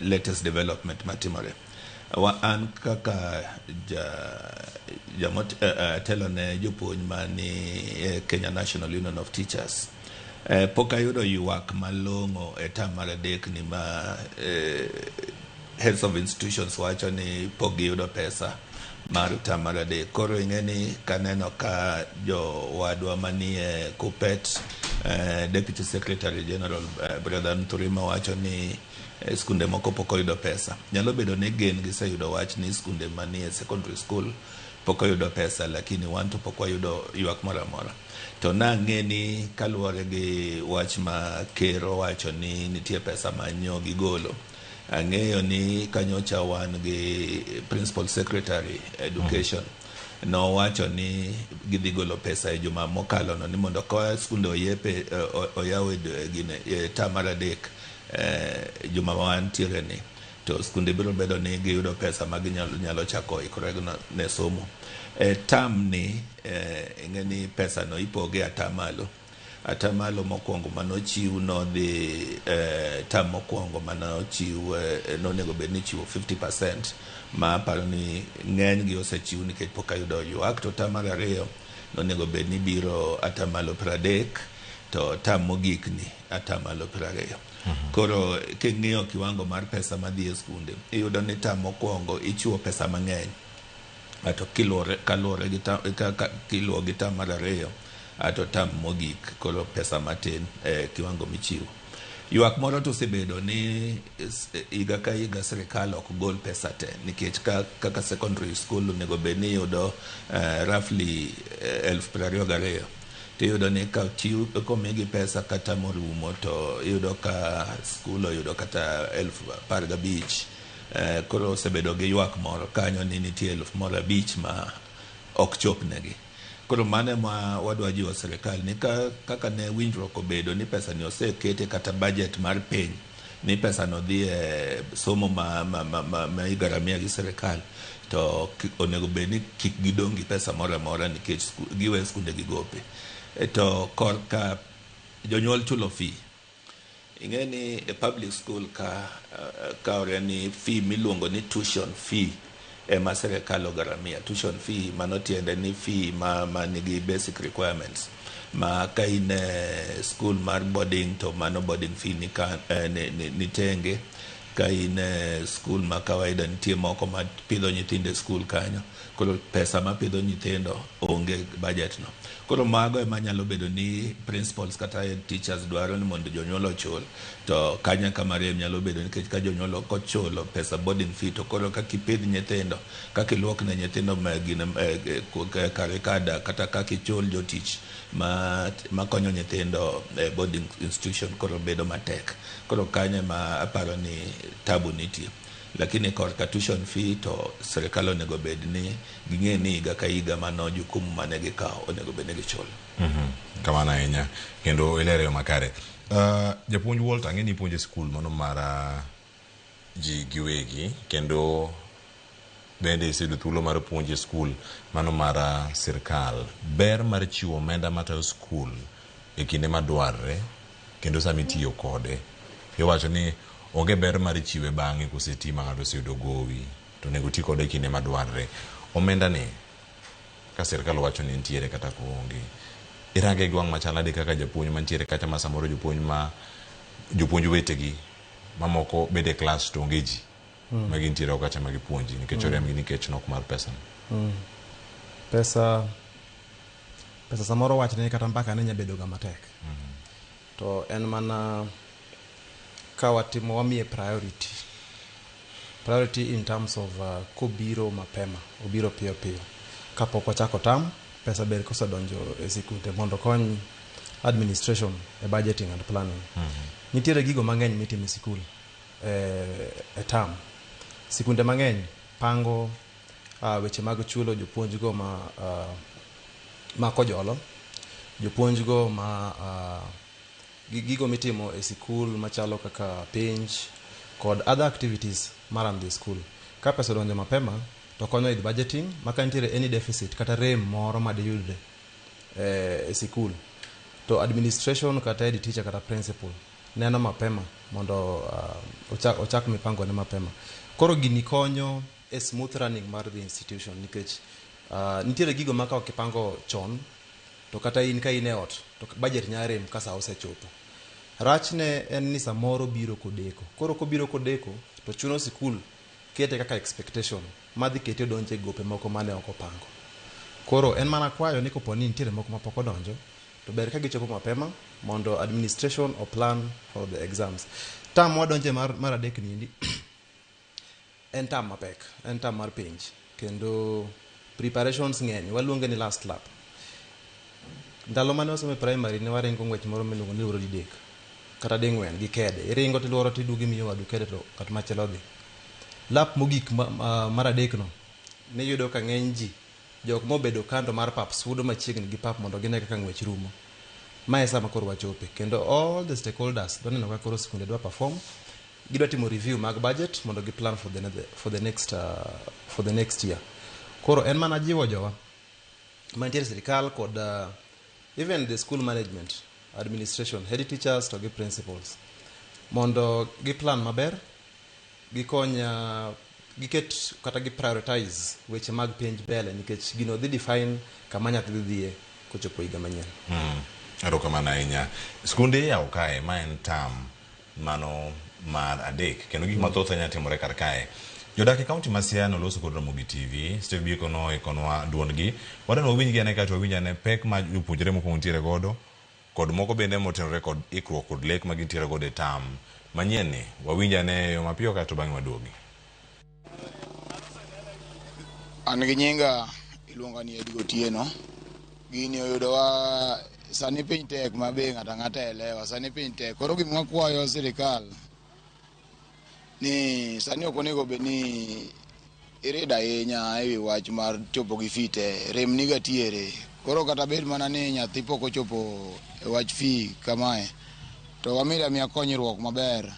Latest development matimore wa an kaka ja jamot telo ne jopuonj mani e Kenya National Union of Teachers, pok ayudo ywak malong'o e term mar adek ni ma heads of institutions wacho ni pok giyudo pesa mar term mar adek. Koro ing'e ni kaneno ka jowadwa manie KUPPET, Deputy Secretary General, Brother Nturima, wacho ni skunde moko pok oyudo pesa. Nyalo bedo ni gin giseyudo wach ni skunde manie secondary school pok oyudo pesa, lakini wan to pok wayudo ywak moro amora. To nang'e ni kaluwore gi wach ma ker owacho ni nitie pesa ma nyo gigolo, ang'eyo ni kanyocha wan gi Principal Secretary Education, nowacho ni gidhi golo pesa e juma mokalo no ni mondo ka skunde oyepe oyaw e gine e term mar adek, juma ma wantiere ni to skunde biro bedo ni giyudo pesa ma ginyalo nyalo chako ikore ne somo e term ni. Ing'e ni pesa no ipoge atamalo mokwongo manochiw nodhi term mokwongo manochiw, nonego bed ni ichiwo 50%, ma aparo ni ng'eny gi osechiw nikech pok ayudo ywak. To term mar ariyo nonego bed ni biro 30%, to term mogik ni 20%. Koro king'iyo kiwango mar pesa madhi e skunde, iyudo ni term mokwongo ichiwo pesa mang'eny ato kiluwore kaluwore gi term, kiluwo gi term mar ariyo ato term mogik koro pesa matin e kiwango michiwo. Ywak moro to osebedo ni higa ka higa sirikal ok gol pesa te, nikech kaka secondary school onego bed ni yudo roughly 22,000, tiyudo ni ka chiw komigi pesa kata morumo to iyudo ka skul oyudo kata 15,000. Koro osebedo gi ywak moro kanyo ni nitie 5,000 ma ok chopnegi. Koro mano ema wadwa jiwo sirikal ni ka, kaka ne winjruok obedo ni pesa ni osekete kata budget mar piny ni pesa no dhi e somo ma igaramia gi sirikal, to onego bed ni kik gidong' gi pesa moro amora nikech giwe skunde gi gope. To korka jonyuol chulo fee, ing'e ni e public school ka kawre ni fee miluongo ni tuition fee ema sirikal ogaramia. Tuition fee mano tiende ni fee ma nigi basic requirements, ma ka in e school mar boarding to mano boarding fee ni, ka, ni tenge. Ka in e school ma kawaida, nitie moko ma pidho nyithindo e school kanyo, koro pesa ma pidho nyithindo onge budget no. Koro mago ema nyalo bedo ni principals kata head teachers dwaro ni mondo jonyuol ochul. To kanyo kama rem nyalo bedo, nikech ka jonyuol ok ochulo pesa boarding fee, to koro kaka ipidh nyithindo, kaka iluok ne nyithindo ma gine kare kada, kata kaka ichul jotich ma makonyo nyithindo e boarding institution, koro bedo matek. Koro kanyo ema aparo ni tabu nitie, lakini korka tuition fee to sirikal onego bed ni ging'e ni higa ka higa mano jukumu mane gikawo onego bed ni gichulo. Kamano ahinya kendo ilero yo makare. Japuonj Walter, ang'e ni ipuonjo e skul mano mar ji giwegi, kendo bende iseyudo thuolo mar puonjo e skul mano mar sirkal. Ber mar chiwo omenda matayo skul e kinde madwarre kendo sama itiyo kode. Iwacho ni onge ber mar chiwe bang'e koseti ma ng'ato oseyudo gowi, to onego ti kode e kinde madwarre. Omenda ni ka sirkal wacho ni nitiere kata koonge, irange gi wang' machal nade kaka japuonj mantiere kacha, ma samoro jopuonj ma jopuonj wetegi mamoko bede e klas to onge ji ma gintiere oko kacha ma gipuonji nikech oriembgi nikech nok mar pesa no? Pesa samoro wachne kata mbaka ne nya bedo ga matek, to en mana ka watimo wamiye priority in terms of kobiro mapema, obiro piyo piyo kapok wachako term. Pesa ber kosedonjo e sikunde mondo okony administration e budgeting and planning. Nitiere gigo mang'eny mitimo e sikul e term. Sikunde mang'eny pango weche mag chulo jopuonj go ma kojolo jopuonj go ma gigo mitimo e sikul machalo kaka penj kod other activities maran the school. Ka pesa odonjo mapema to konyo with budgeting, ma ka nitiere any deficit kata rem moro madiyudre e sikul, to administration kata head teacher kata principal neno mapema. Mondo ochak mipango ne mapema. Koro gini konyo e smooth running mar the institution nikech nitiere gigo ma ka ok ipango chon to kata in ka in e ot to budget nyalo rem ka sa osechopo. Rachne en ni samoro biro kodeko. Koro kobiro kodeko to chuno sikul kete kaka expectation madhi kete odonje gope moko mane ok opango. Koro en mana kwayo ni kopo ni nitiere moko mapok odonjo to ber ka gichopo mapema mondo administration o plan for the exams. Term wadonje mar adek niendi en term mapek, en term mar penj kendo preparations ng'eny, waluonge ni last lap. Ndalo mane wasomo e primary ne waringo ng'wech moro miluongo ni luoro didek kata ding'wen gi kede. Iringo tiluoro tiduogo imiyo wadu kede to ng'at machielo dhi. Lap mogik mar adek no niyudo ka ng'eny ji jok mobedo kando mar pap sudo machiegni gi pap mondo gine kaka ng'wech rumo. Ma e sama koro wachope kendo all the stakeholders dwa neno ka koro skunde dwa perform gidwa timo review mag budget mondo gi plan for the next year. Koro en mana jiwo jowa mantiere e sirikal kod even the school management administration, head teachers to gi principals mondo gi plan maber gikony giket kata gi prioritize weche mag penj mbele nikech gino dhi define kama nyathi dhi dhiye kochopo higa manyien. Erokamano ahinya. Skunde iyawo kae ma en term mano mar adek kendo gik mathoth ahinya timore kar kae. Jodak e kaunti ma Siaya noloso kod Ramogi TV, Steve Biko noikonwa duondgi. Wadwani wawinjgi ane kaeto wawinj ane pek ma jopuonjre mokwongo nitiere godo kod moko bende motenore kod ikruok kod lek ma gintiere godo e term manyien ni. Wawinj ane e yo mapiyo kaeto bang'e waduogi. An gi nyinga iluonga ni Edgo Otieno. Gini oyudowa sani piny tek ma be ng'ato ang'ata elewa. Sani piny tek. Koro gima wakwayo sirikal ni sani ok onego bed ni irido ahinya ewi wach mar chopo gi fee te. Rem niga tiere. Koro kata bed mana ni nyathi pok ochopo e wach fee kamae, to wamiyo amiya konyruok maber.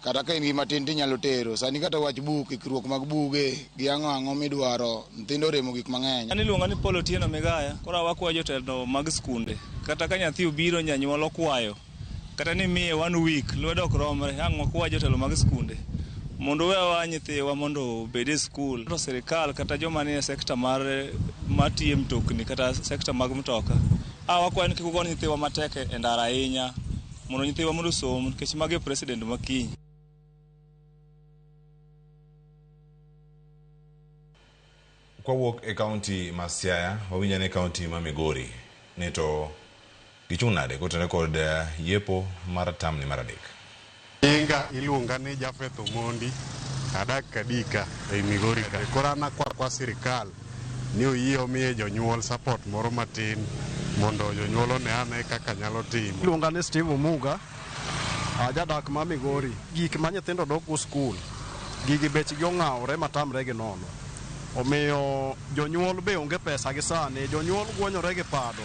Kata ka in gi matin tinyalo tero. Sani kata wach buk, ikruok mag buge, gi ang'o ang'o midwaro, nyithindo oremo gik mang'eny. An iluonga ni Paul Otieno Migaya. Koro wakwayo jotelo mag skunde. Kata ka nyathi obiro janyuol okwayo, kata ni miye one week, lwedo ok romre, ang' wakwa jotelo mag skunde mondo wewa nyithiwa mondo obed e skul. To sirikal kata joma nie sekta mar matiye mtokni kata sekta mag mtoka, a wakwayo ni kik ugo nyithiwa matek e ndara ahinya mondo nyithiwa mondo osom nikech magi e president ma kiny. Kwawuok e kaunti ma Siaya, wawinj ane kaunti ma Migori ni to gichung' nade kotenore kod yepo mar term ni mar adek. Nyinga iluonga ni Jafeth Omondi, adak Kadika ei Migori ka. Koro an akwa sirikal ni oyie omiye jonyuol support moro matin mondo jonyuol one ane kaka nyalo timo. Iluonga ni Steve Omuga, ajadak ma Migori. Gik ma nyithindo dok go skul, gigi bechgi ong'awore matamre gi nono. Omiyo jonyuol be onge pesa gi sani, jonyuol gwonyore gi pado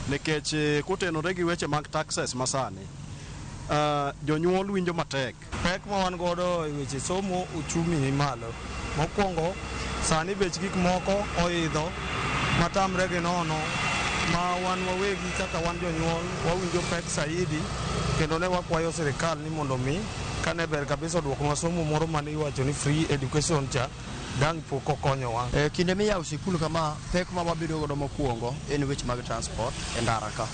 nikech kotenore gi weche mag taxes masani, jonyuol winjo matek. Pek ma wan godo e weche somo uchumi ni malo. Mokwongo, sani bech gik moko oidho matamre gi nono ma wan wawegi kaka wan jonyuol wawinjo pek saidi kendo ne wakwayo sirikal ni mondo mi kane ber kabisa oduoknwa somo moro mane iwacho ni free education cha dang' pok okonyowa. Kinde miyawo sikul kama, pek ma wabedo godo mokwongo en weche mag transport e ndara ka.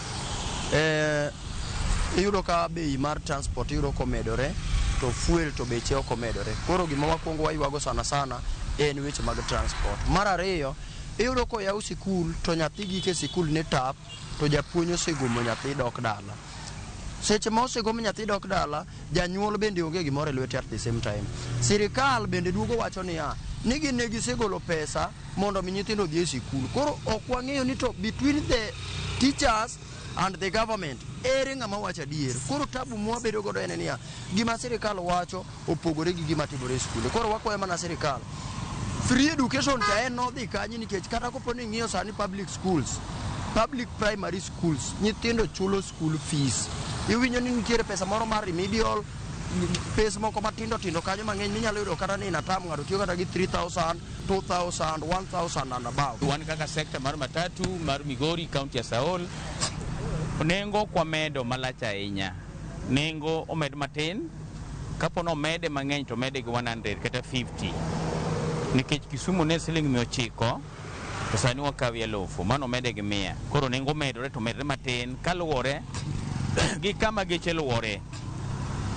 Iyudo ka bei mar transport iyudo komedore to fuel to beche ok omedore. Koro gima wakwongo waywago sana sana en weche mag transport. Mar ariyo, iyudo koyaw sikul to nyathi gik e sikul ni tap to japuonj osegomo nyathi dok dala. Seche ma osegom nyathi dok dala, janyuol bende onge gimoro e lwete at the same time. Sirikal bende duogo wacho niya, ni gin ne gisegolo pesa mondo mi nyithindo odhi e sikul. Koro ok wang'eyo ni to between the teachers and the government, ere ng'ama wacho adier. Koro tabu mwabedo godo en niya, gima sirikal wacho opogore gi gima timore e skunde. Koro wakwayo mana sirikal. Free education cha en nodhi kanye nikech kata kopo ni ing'iyo sani public schools, public primary schools, nyithindo chulo school fees. Iwinjo ni nitiere pesa moro mar remedial, pes moko matindo tindo kanyo mang'eny minyalo yudo kata ni in a term ng'ato tiyo kata gi 3000, 2000, 1000 and above. Wan kaka sekta mar matatu mar Migori, kaunti ya Saol, nengo kwamedo malach ahinya. Nengo omed matin, kapo ni omede mang'eny to omede gi 100 kata 50. Nikech Kisumu ne siling 900 to sani wakawi 1000, mano omede gi 100. Koro nengo omedore to omedore matin kaluwore gi kama geche luwore.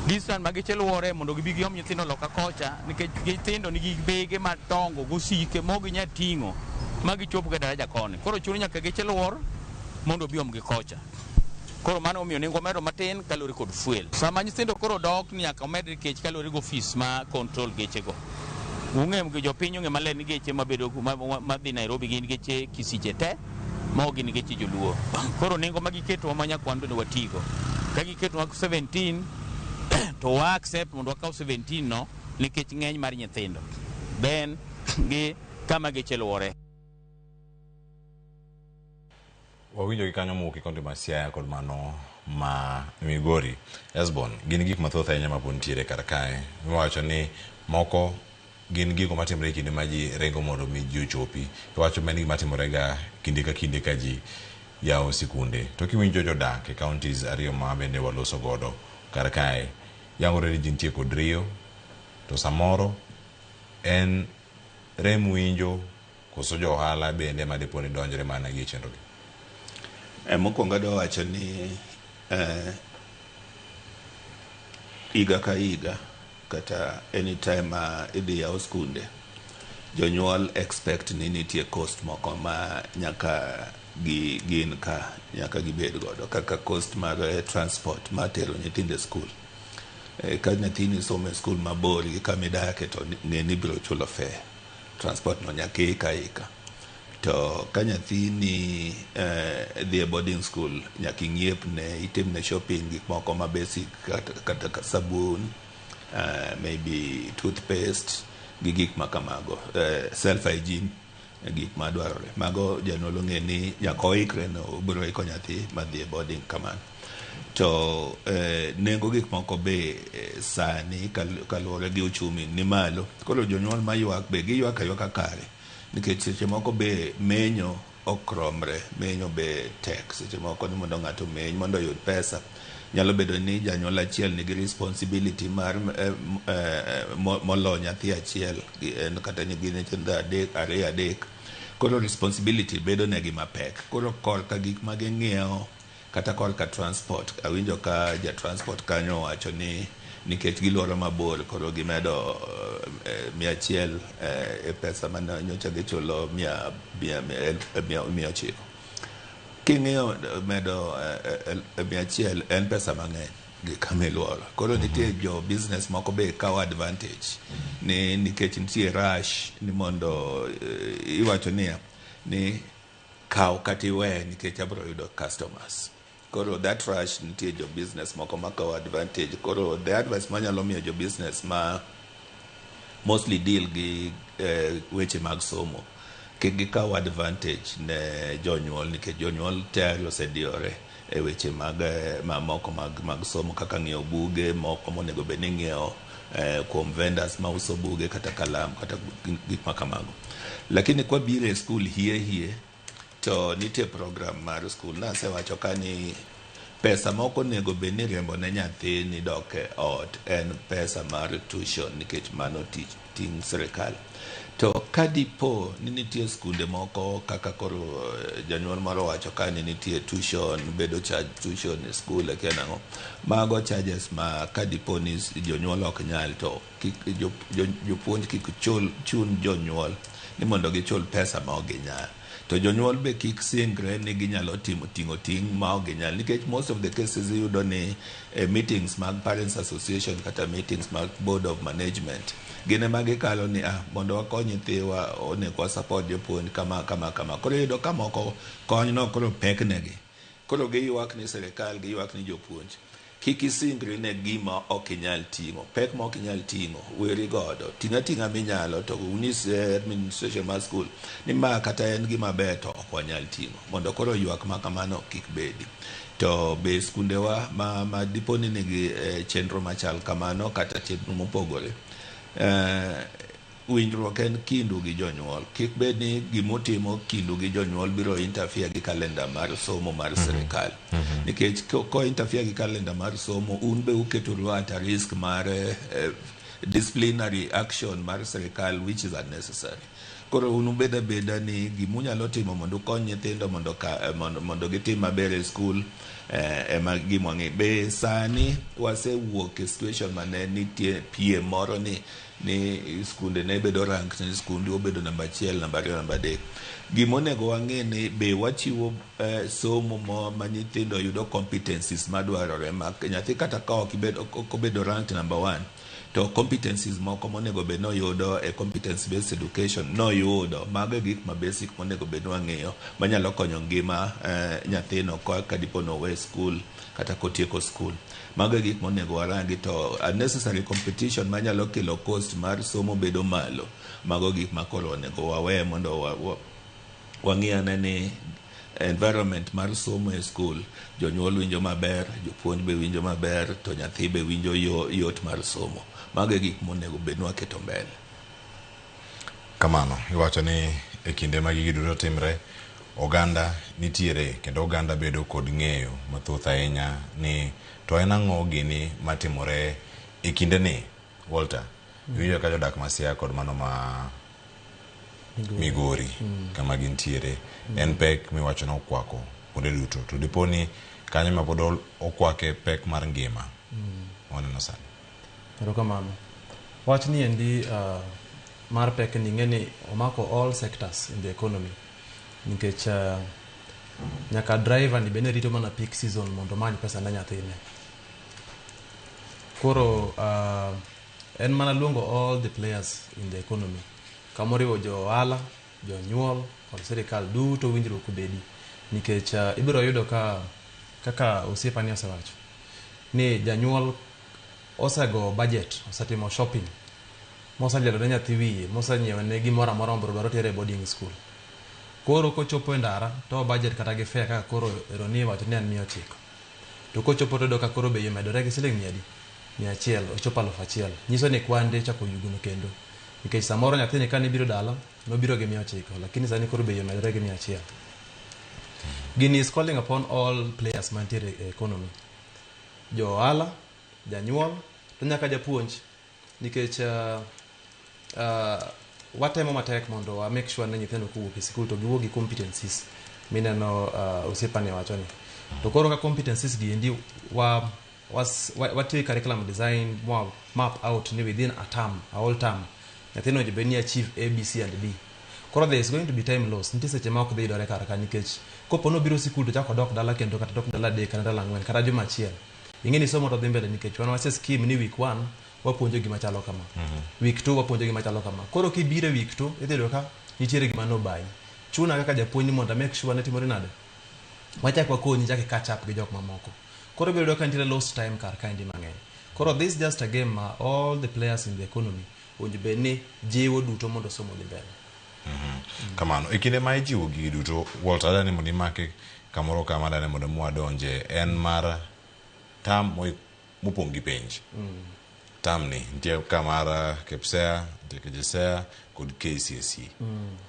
Distance ma geche luwore mondo gibi giom nyithindo loka kocha, nikech nyithindo nigi bege madongo gosike ma ok ginyal ting'o ma gichop ga daraja koni. Koro chuno nyaka geche luor mondo obi omgi kocha. Koro mano omiyo nengo omedo matin kaluwore kod fuel. Sama nyithindo koro dok ni nyaka omed nikech kaluwore gi ofis ma control gechego. Ung'eyo gi jopiny ong'e maler ni geche mabedo madhi Nairobi gin geche Kisiche te, ma ok gin geche joluo. Koro nengo ma giketo ma nyaka wan bende watigo. Ka giketo 17 to wa accept mondo wakaw 17 no nikech ng'eny mar nyithindo. Then gi kama geche luwore. Wawinjo gi kanyo mowuok e kaunti ma Siaya kod mano ma Migori. Esbon, gin gik mathoth ahinya ma pod nitiere kar kae. Iwacho ni moko gin gigo matimore e kinde ma ji ringo mondo mi ji ochopi. Iwacho ma en gima timore ga kinde ka kinde ka ji yawo sikunde. To kiwinjo jodak e counties ariyo ma bende waloso godo kar kae, yangore ni ji nitie kod riyo, to samoro en rem winjo koso jo ohala bende ma dipo ni donjre mana gi e chenro gi. Mokwongo adwa wacho ni higa ka higa kata anytime ma idhi yaw skunde, jonyuol expect ni nitie cost moko ma nyaka gi gin ka nyaka gibed godo kaka cost mar transport mar tero nyithindo e skul. Ka nyathini somo e skul mabor gi kama idake to ng'e ni ibiro chulo fare. Transport no nyaka iik aika. To ka nyathini dhi e boarding school, nyaka ing'iepne, itimne shopping, gik moko ma basic kata sabun, maybe toothpaste gi gik ma kamago, self hygiene, gik madwarore. Mago janyuol ong'e ni nyaka oikre no obiro iko nyathi madhi e boarding kamano. To nengo gik moko be sani kaluwore gi uchumi ni malo. Koro jonyuol maywak be giywak aywaka kare. Nikech seche moko be menyo ok romre, menyo be tek. Seche moko ni mondo ng'ato omeny mondo oyud pesa, nyalo bedo ni janyuol achiel nigi responsibility mar molo nyathi achiel, en kata gin nyithindo adek, ariyo adek. Koro responsibility bedo negi mapek. Koro korka gik ma ging'iewo kata korka transport, awinjo ka ja transport kanyo owacho ni nikech giluoro mabor koro gimedo 100 e pesa mane nyocha gichulo 900. King'iyo medo 100 en pesa mang'eny gi kama iluoro. Koro nitie jo business moko be kawo advantage ni nikech nitie rush ni mondo iwacho niya ni kaw kata iwe nikech abiro yudo customers. Koro that rush nitie jo business moko makawo advantage. Koro the advice manyalo miyo jo business ma mostly deal gi weche mag somo, kik gikaw advantage ne jonyuol nikech jonyuol tayari osediyore e weche mag mamoko mag somo kaka ng'iewo buge moko monego bed ni ing'iewo kuom vendors mauso buge kata kalam kata gik ma kamago. Lakini kwabiro e skul hie hie to nitie program mar skul. Nasewacho ka ni pesa ma ok onego bed ni iriembo ne nyathi ni dok e ot en pesa mar tuition nikech mano tich ting' sirikal. To ka dipo ni nitie skunde moko kaka koro janyuol moro owacho ka ni nitie tuition, bedo charge tuition e skul akia nang'o. Mago charges ma ka dipo ni jonyuol ok nyal to kik jopuonj kik chun jonyuol ni mondo gichul pesa ma ok ginyal. To jonyuol be kik singre ni ginyalo timo ting'o ting' ma ok ginyal nikech most of the cases iyudo ni e meetings mag parents association kata meetings mag board of management gin ema gikalo ni mondo wakony nyithiwa onego wa support jopuonj kama kama kama. Koro iyudo ka moko kony no koro pek negi. Koro giywak ni sirikal, giywak ni jopuonj. Kik isingri ne gima ok inyal ting'o. Pek ma ok inyal ting'o, weri godo. Ting' ating'a minyalo to unyis administration mar skul ni ma kata en gima ber to ok wanyal ting'o. Mondo koro ywak ma kamano kik bedi. To be skundewa ma dipo ni nigi chenro machal kamano kata chenro mopogore. Winjruok en kindu gi jonyuol. Kik bed ni gimutimo kindu gi jonyuol biro interfere gi kalenda mar somo mar sirikal. Nikech ko interfere gi kalenda mar somo, un be uketoru at a risk mar disciplinary action mar sirikal, which is unnecessary. Koro un ubed abeda ni gimunyalo timo mondo ukony nyithindo mondo gitim maber e skul ema gima wang'e. Be sani wasewuok e situation mane nitie piem moro ni skunde ne bedo rank ni skundu obedo namba 1, namba 2, namba 3. Gimonego wang'e ni be wachiwo somo mo ma nyithindo yudo competencies madwarore ma nyathi kata ka ok obedo ranked number 1 to competencies moko monego bed noyudo e competence based education noyudo. Mago e gik ma basic monego bed ni wang'iyo manyalo konyo ngima nyathino ka dipo nowe skul kata kotieko skul. Mago e gik monego warangi, to unnecessary competition manyalo kelo cost mar somo bedo malo. Mago gik ma koro onego wawe mondo wang'i ane ni environment mar somo e skul jonyuol winjo maber, jopuonj be winjo maber, to nyathi be winjo yot mar somo. Mago e gik monego bed ni waketo mbele. Kamano, iwacho ni e kinde ma gigi duto timre, oganda nitiere kendo oganda bedo kod ng'eyo mathoth ahinya ni to en ang'o gini matimore e kinde ni. Walter, iwinjo ka jodak ma Siaya kod mano ma Migori kama gintiere en pek miwacho ni okwako kuonde duto, to dipo ni kanyo ma pod okwake pek mar ngima waneno sani. Erokamano. Wach ni endi mar pek ni ing'e ni omako all sectors in the economy nikech nyaka driver ni bende rito mana peak season mondo omany pesa ne nyathine. Koro en mana luongo all the players in the economy kamoriwo jo ohala, jonyuol kod sirikal duto winjruok obedi nikech ibiro yudo ka kaka osiepani osewacho ni janyuol osego budget, osetimo shopping, moselielo ne nyathi wiye, mosenyiewo ne gimoro amora mobiro dwaro tere e boarding school. Koro kochopo e ndara to budget kata gi fare kaka koro ero ni iwacho ni en 900. To kochopo to oyudo ka koro bei omedore gi siling 100, 100, ochopo 1000. Nyiso ni kwande ochako yugno kendo. Nikech samoro nyathini kane biro dala, nobiro gi 900, lakini sani koro bei omedore gi 100. Gini is calling upon all players mantiere e economy. Jo ohala, janyuol, to nyaka japuonj. Nikech watemo matek mondo wa make sure ni nyithindo kowuok e sikul to giwuok gi competencies mineno osiepani wacho ni. To koro ka competencies gi endi watiyo gi curriculum design mwa map out ni within a term, a whole term, nyathino onego bed ni achieve A, B, C and D. Koro there is going to be time loss. Nitie seche ma ok dhi yudore kar ka nikech kopo nobiro sikul to chako dok dala kendo kata dok dala 3 kata dala 4 kata juma achiel. Ing'e ni somo to dhi mbele nikech wan wase scheme ni week 1 wapuonjo gima chalo kama. Week 2 wapuonjo gima chalo kama. Koro kibiro e week 2 idhi yudo ka nitiere gima nobayi. Chuna kaka japuonj mondo make sure ni timore nade. Wachak wakonyi chak i catch up gi jok mamoko. Koro ibiro yudo ka nitiere lost time kar kaendi mang'eny. Koro this is just a game ma all the players in the economy owinjo bed ni jiwo duto mondo somo odhi mbele. Kamano, e kinde ma ijiwo gigi duto, Walter, adwa ni mondo imake kamoro kama adwa ni mondo mwadonje en mar term mopong' gi penj. Term ni nitie ka mar KPSEA, nitie KJSEA kod KCSE.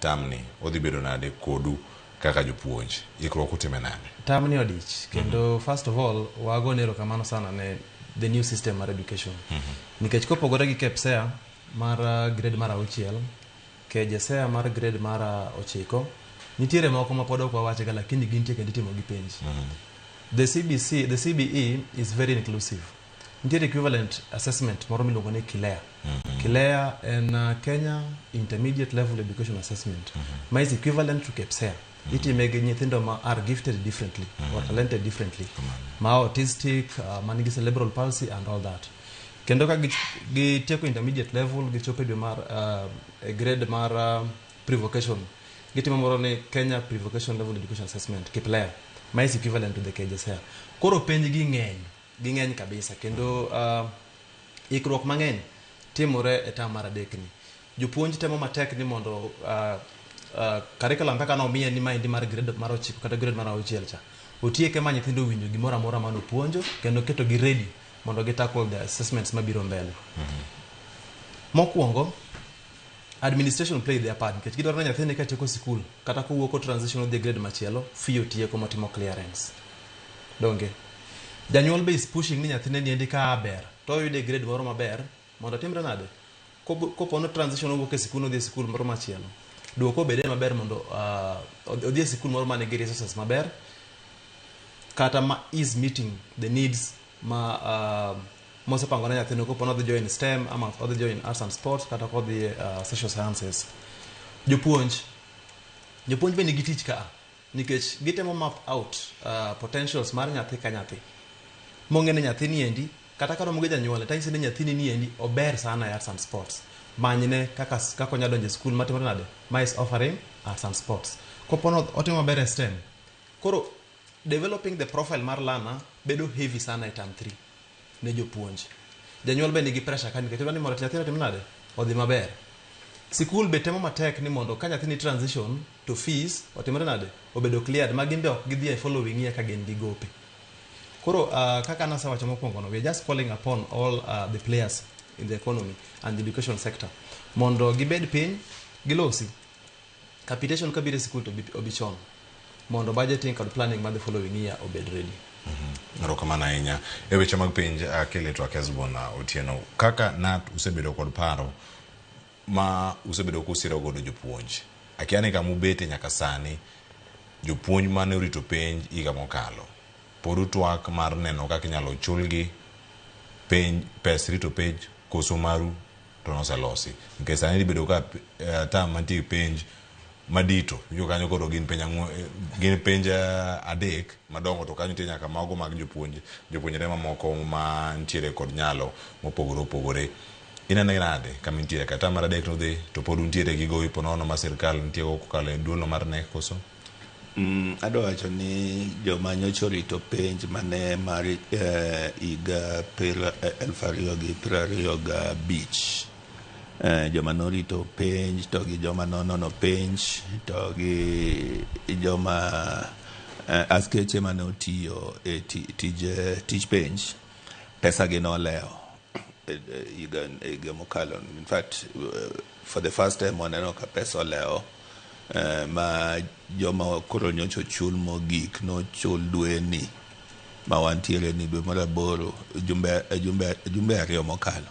Term ni odhi bedo nade kodu kaka jopuonj? Ikruok utime nade? Term ni odich kendo first of all wagone erokamano sana ne the new system mar education. Nikech kopogore gi KPSEA mar grade mar 6, KJSEA mar grade mar 9, nitiere moko ma pod ok wawachga lakini gintie kendo itimo gi penj. The CBC, the CBE is very inclusive. Nitiere equivalent assessment moro miluongo ni KILEA. KILEA en Kenya Intermediate Level Education Assessment. Ma is equivalent to KPSEA. Itime gi nyithindo ma are gifted differently or talented differently. Ma autistic, man gi cerebral palsy and all that. Kendo ka gitieko intermediate level, gichopo e dwe mar e grade mar pre-vocation, gitimo moro ni Kenya Pre-Vocation Level Education Assessment, KPLEA, ma is equivalent to the KJSEA. Koro penj gi ng'eny, ging'eny kabisa kendo ikruok mang'eny timore e term mar 3 ni. Jopuonj temo matek ni mondo curriculum kaka nomiye ni maendi mar grade mar 9 kata grade mar 6 cha otieke ma nyithindo owinjo gimoro amora manopuonjo kendo keto gi ready mondo gi tackle the assessments mabiro mbele. Mokwongo, Administration play their part nikech gidwaro ni nyathini katieko sikul kata kowuok o transition odhi e grade machielo, fee otieko motimo clearance. Donge? Janyuol be is pushing ni nyathine niendi ka ber to oyude e grade moro maber mondo otimre nade? Kopo no transition owuok e sikul odhi e sikul moro machielo. Duoko obede maber mondo odhi e sikul moro manigi resources maber kata ma is meeting the needs ma mosepango ne nyathino kopo ni odhi join STEM ama odhi join arts and sports kata kodhi social sciences. Jopuonj be nigi tich ka nikech gitemo map out potentials mar nyathi ka nyathi mong'e ni nyathi niendi kata karomo gi janyuolne tanyise ni nyathini niendi ober sana e arts and sports, manyne kaka onya donjo e skul matimore nade ma is offering arts and sports kopo no otimo maber e STEM. Koro developing the profile mar learner bedo heavy sana e term 3 ne jopuonj. Janyuol be nigi pressure ka nikech odwa ni mondo nyathine otim nade odhi maber. Sikul be temo matek ni mondo ka nyathini transition to fees otimore nade obedo cleared ma gin be ok gidhi e following year ka gin gi gope. Koro kaka nasewacho mokwongo no, we are just calling upon all the players in the economy and the education sector mondo gibed piny gilosi capitation kabiro e sikul to obi chon mondo budgeting kod planning mar the following year obed ready. Erokamano ahinya. E weche mag penj akele twak Hesbon Otieno. Kaka KNUT usebedo kod paro ma usebedo kusiro godo jopuonj. Akia ni kama ubete nyaka sani, jopuonj mane orito penj higa mokalo. Pod utwak mar neno kaka inyalo chulgi penj, pes rito penj koso maru to noselosi. Nikech sani dhi bedo ka term mantie penj madito winjo kanyo koro gin penj ang'wen, gin penj adek madongo to kanyo nitie nyaka mago mag jopuonj jopuonjre mamoko mantiere kod nyalo mopogore opogore. Inene nade kama intiere ka term mar adek nodhi to pod untiere gi gowi ponono ma sirkal nitie go kokalo e duol no mar KNEC koso? Adwa wacho ni joma nyocha orito penj mane mar higa 2025, joma norito penj to gi joma nonono penj to gi joma askeche mane otiyo e tij penj, pesa gi nolewo higa mokalo. In fact, for the first time waneno ka pesa olewo ma joma koro nyocha ochul mogik nochul dweni ma wantiere ni dwe mar aboro jumbe 2 mokalo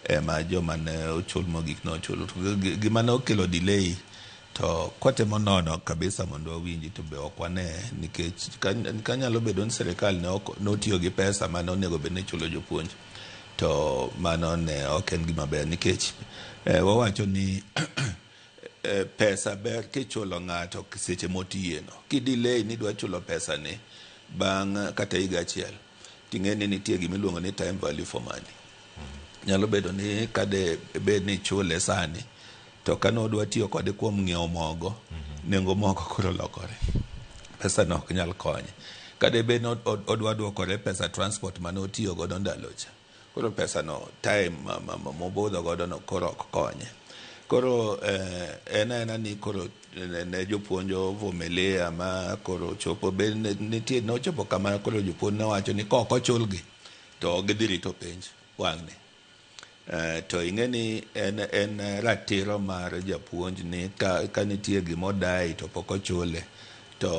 ema joma ne ochul mogik nochul. Gima ne okelo delay to kwatemo nono kabisa mondo wawinji to be ok wane nikech kanyalo bedo ni sirikal ne ok notiyo gi pesa mane onego bed ni ichulo jopuonj to mano ne ok en gima ber nikech wawacho ni pesa ber kichulo ng'ato seche motiye no. Kidelay ni idwa chulo pesa ni bang' kata higa achiel ting'e ni nitie gima iluongo ni time value for money. Nyalo bedo ni kade bed ni ichule sani to kane odwa tiyo kode kuom ng'iewo mogo, nengo mogo koro lokore, pesa no ok nyal konye. Kade bed ni odwa duokore pesa transport mane otiyo godo ndalo cha, koro pesa no time mobudho godo no koro ok konye. Koro en aena ni koro ne jopuonj ovumilia ma koro chopo be nitie nochopo kama koro jopuonj nowacho ni kok ochulgi to ok gidhi rito penj wang'ni. To ing'e ni en ratiro mar japuonj ni ka nitie gima odai to pok ochule to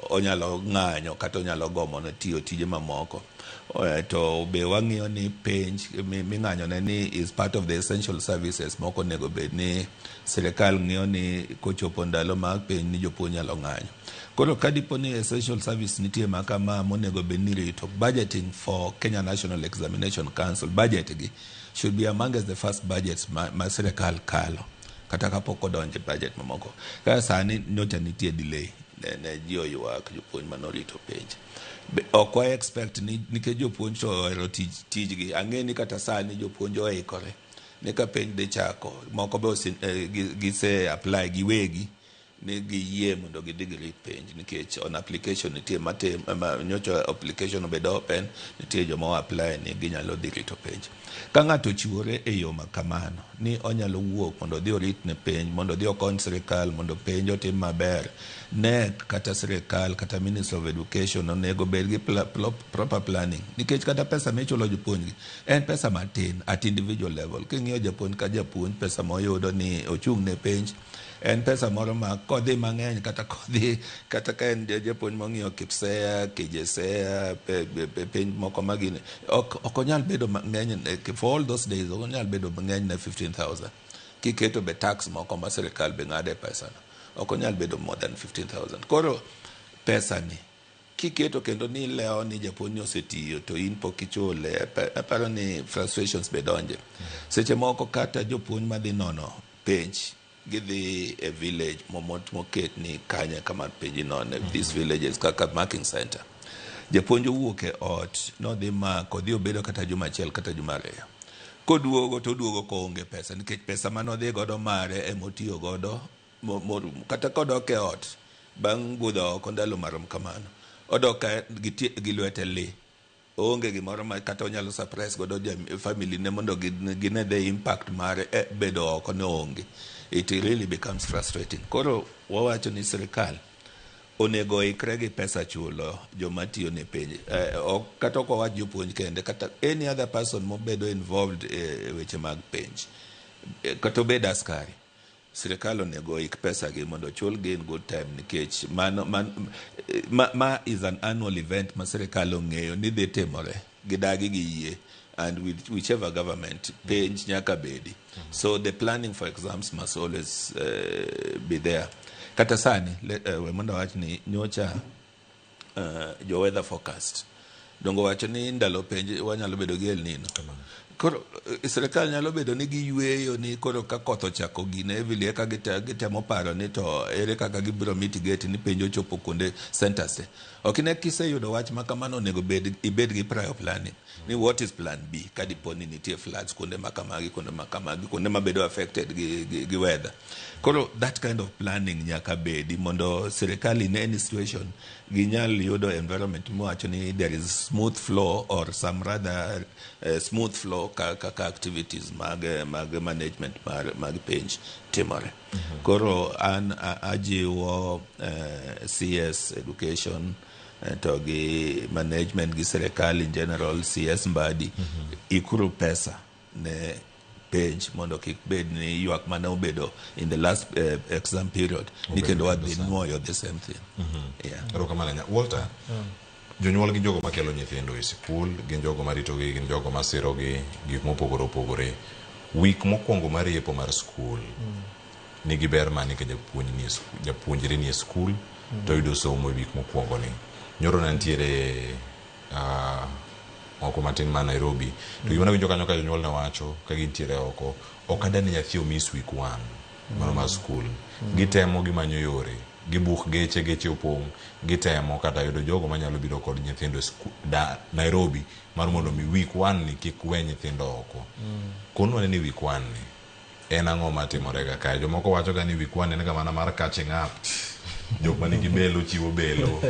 onyalo ng'anyo kata onyalo gomo ne tiyo tije mamoko. To be wang'iyo ni penj ming'anyo ne ni is part of the essential services moko onego bed ni sirikal ng'iyo ni kochopo ndalo mag penj ni jopuonj nyalo ng'anyo. Koro ka dipo ni essential service nitie ma kama monego bed ni rito, budgeting for Kenya National Examination Council, budget gi should be amongst the first budgets ma sirikal kalo kata kapok odonjo e budget mamoko. Kaka sani nyocha nitie delay ne ji oywak jopuonj manorito penj. Ok wa expect ni nikech jopuonj to ohero tijgi. Ang'e ni kata sani jopuonj oikore ni ka penj dhi chako moko be gise apply giwegi. Ni giyie mondo gidhi girit penj nikech on application nitie matim ma, nyocha application obedo open nitie joma o apply ni ginyalo dhi rito penj ka ng'ato ochiwore e yo ma kamano ni onyalo wuok mondo odhi orit ne penj mondo odhi okony sirikal mondo penj otim maber NEC kata sirikal kata Ministry of Education onego bed gi proper planning nikech kata pesa michulo jopuonj gi en pesa matin at individual level king'iyo japuonj ka japuonj pesa moyudo ni ochung' ne penj en pesa moro ma kodhi mang'eny kata kodhi kata ka en japuonj mong'iyo Kipsea, Kijesea, penj moko ma gini ok ok onyal bedo mang'eny for all those days ok onyal bedo mang'eny ne 15000 kiketo be tax moko ma sirikal be ng'ado e pesano ok onyal bedo more than 15000 koro pesa ni kiketo kendo ni lewo ni japuonj ni osetiyo to in pok ichule aparo ni frustrations be donje seche moko kata jopuonj madhi nono penj gidhi e village moket ni kanye kama penj inone these villages kaka marking center japuonj owuok e ot nodhi mako odhi obedo kata juma achiel kata juma ariyo koduogo to oduogo koonge pesa nikech pesa manodhi godo mare emotiyo godo morumo kata kodok e ot bang' budho oko ndalo marom kamano odok ka gi lwete li oonge gimoro ma kata onyalo suppress godo family ne mondo gine the impact mar bedo oko ne onge it really becomes frustrating koro wawacho ni sirikal onego oikre gi pesa chulo joma tiyo ne penj ok kata ok wawach jopuonj kende kata any other person mobedo involved e weche mag penj kata obed askari sirikal onego oik pesa gi mondo ochulgi in good time nikech mano man, ma is an annual event ma sirikal ong'eyo ni dhi timore gidagi gi yie and with whichever government penj nyaka bedi so the planning for exams must always be there kata sani we mondo awach ni nyocha jo weather forecast dongo wacho ni ndalo penj wanyalo bedo gi El Nino koro sirikal nyalo bedo ni giyweyo ni koro ka koth ochako gine heavily eka gitemo paro ni to ere kaka gibiro mitigate ni penj ochopo kuonde centers te ok ine kiseyudo wach ma kamano onego bed ibed gi prior planning ni what is plan B ka dipo ni nitie floods kuonde ma kamagi kuonde ma kamagi kuonde mabedo affected gi weather koro that kind of planning nyaka bedi mondo sirikal in any situation ginyal yudo environment miwacho ni there is smooth flow or some rather smooth flow kaka activities mag management mag penj timore koro an ajiwo CS education to gi management gi sirikal in general CS Mbadi ikuru pesa ne penj mondo kik bed ni ywak mane obedo in the last exam period ni kendo wadhi nuoyo the same thing yeah. Erokamano ahinya. Walter, jonyuol gin jogo makelo nyithindo e sikul, gin jogo maritogi, gin jogo masirogi, gik mopogore opogore. Week mokwongo mar yepo mar skul nigi ber mane ka japuonj nie japuonjre nie skul to yudo somo e week mokwongo ni. Nyoro ne nitiere oko matin ma Nairobi. To gima nawinjo kanyo ka jonyuol ne wacho ka gintiere oko, ok adwa ni nyathi omiss week one mano mar skul. Gitemo gimanyo yore, gibuk geche, geche opong', gitemo kata yudo jogo manyalo biro kod nyithindo e Nairobi mar mondo mi week one ni kik we nyithindo oko. Konwa ni week one ni en ang'o matimore ga kae? Jomoko wacho ga ni week one en ga mana mar catching up. Jok manigi belo chiwo belo.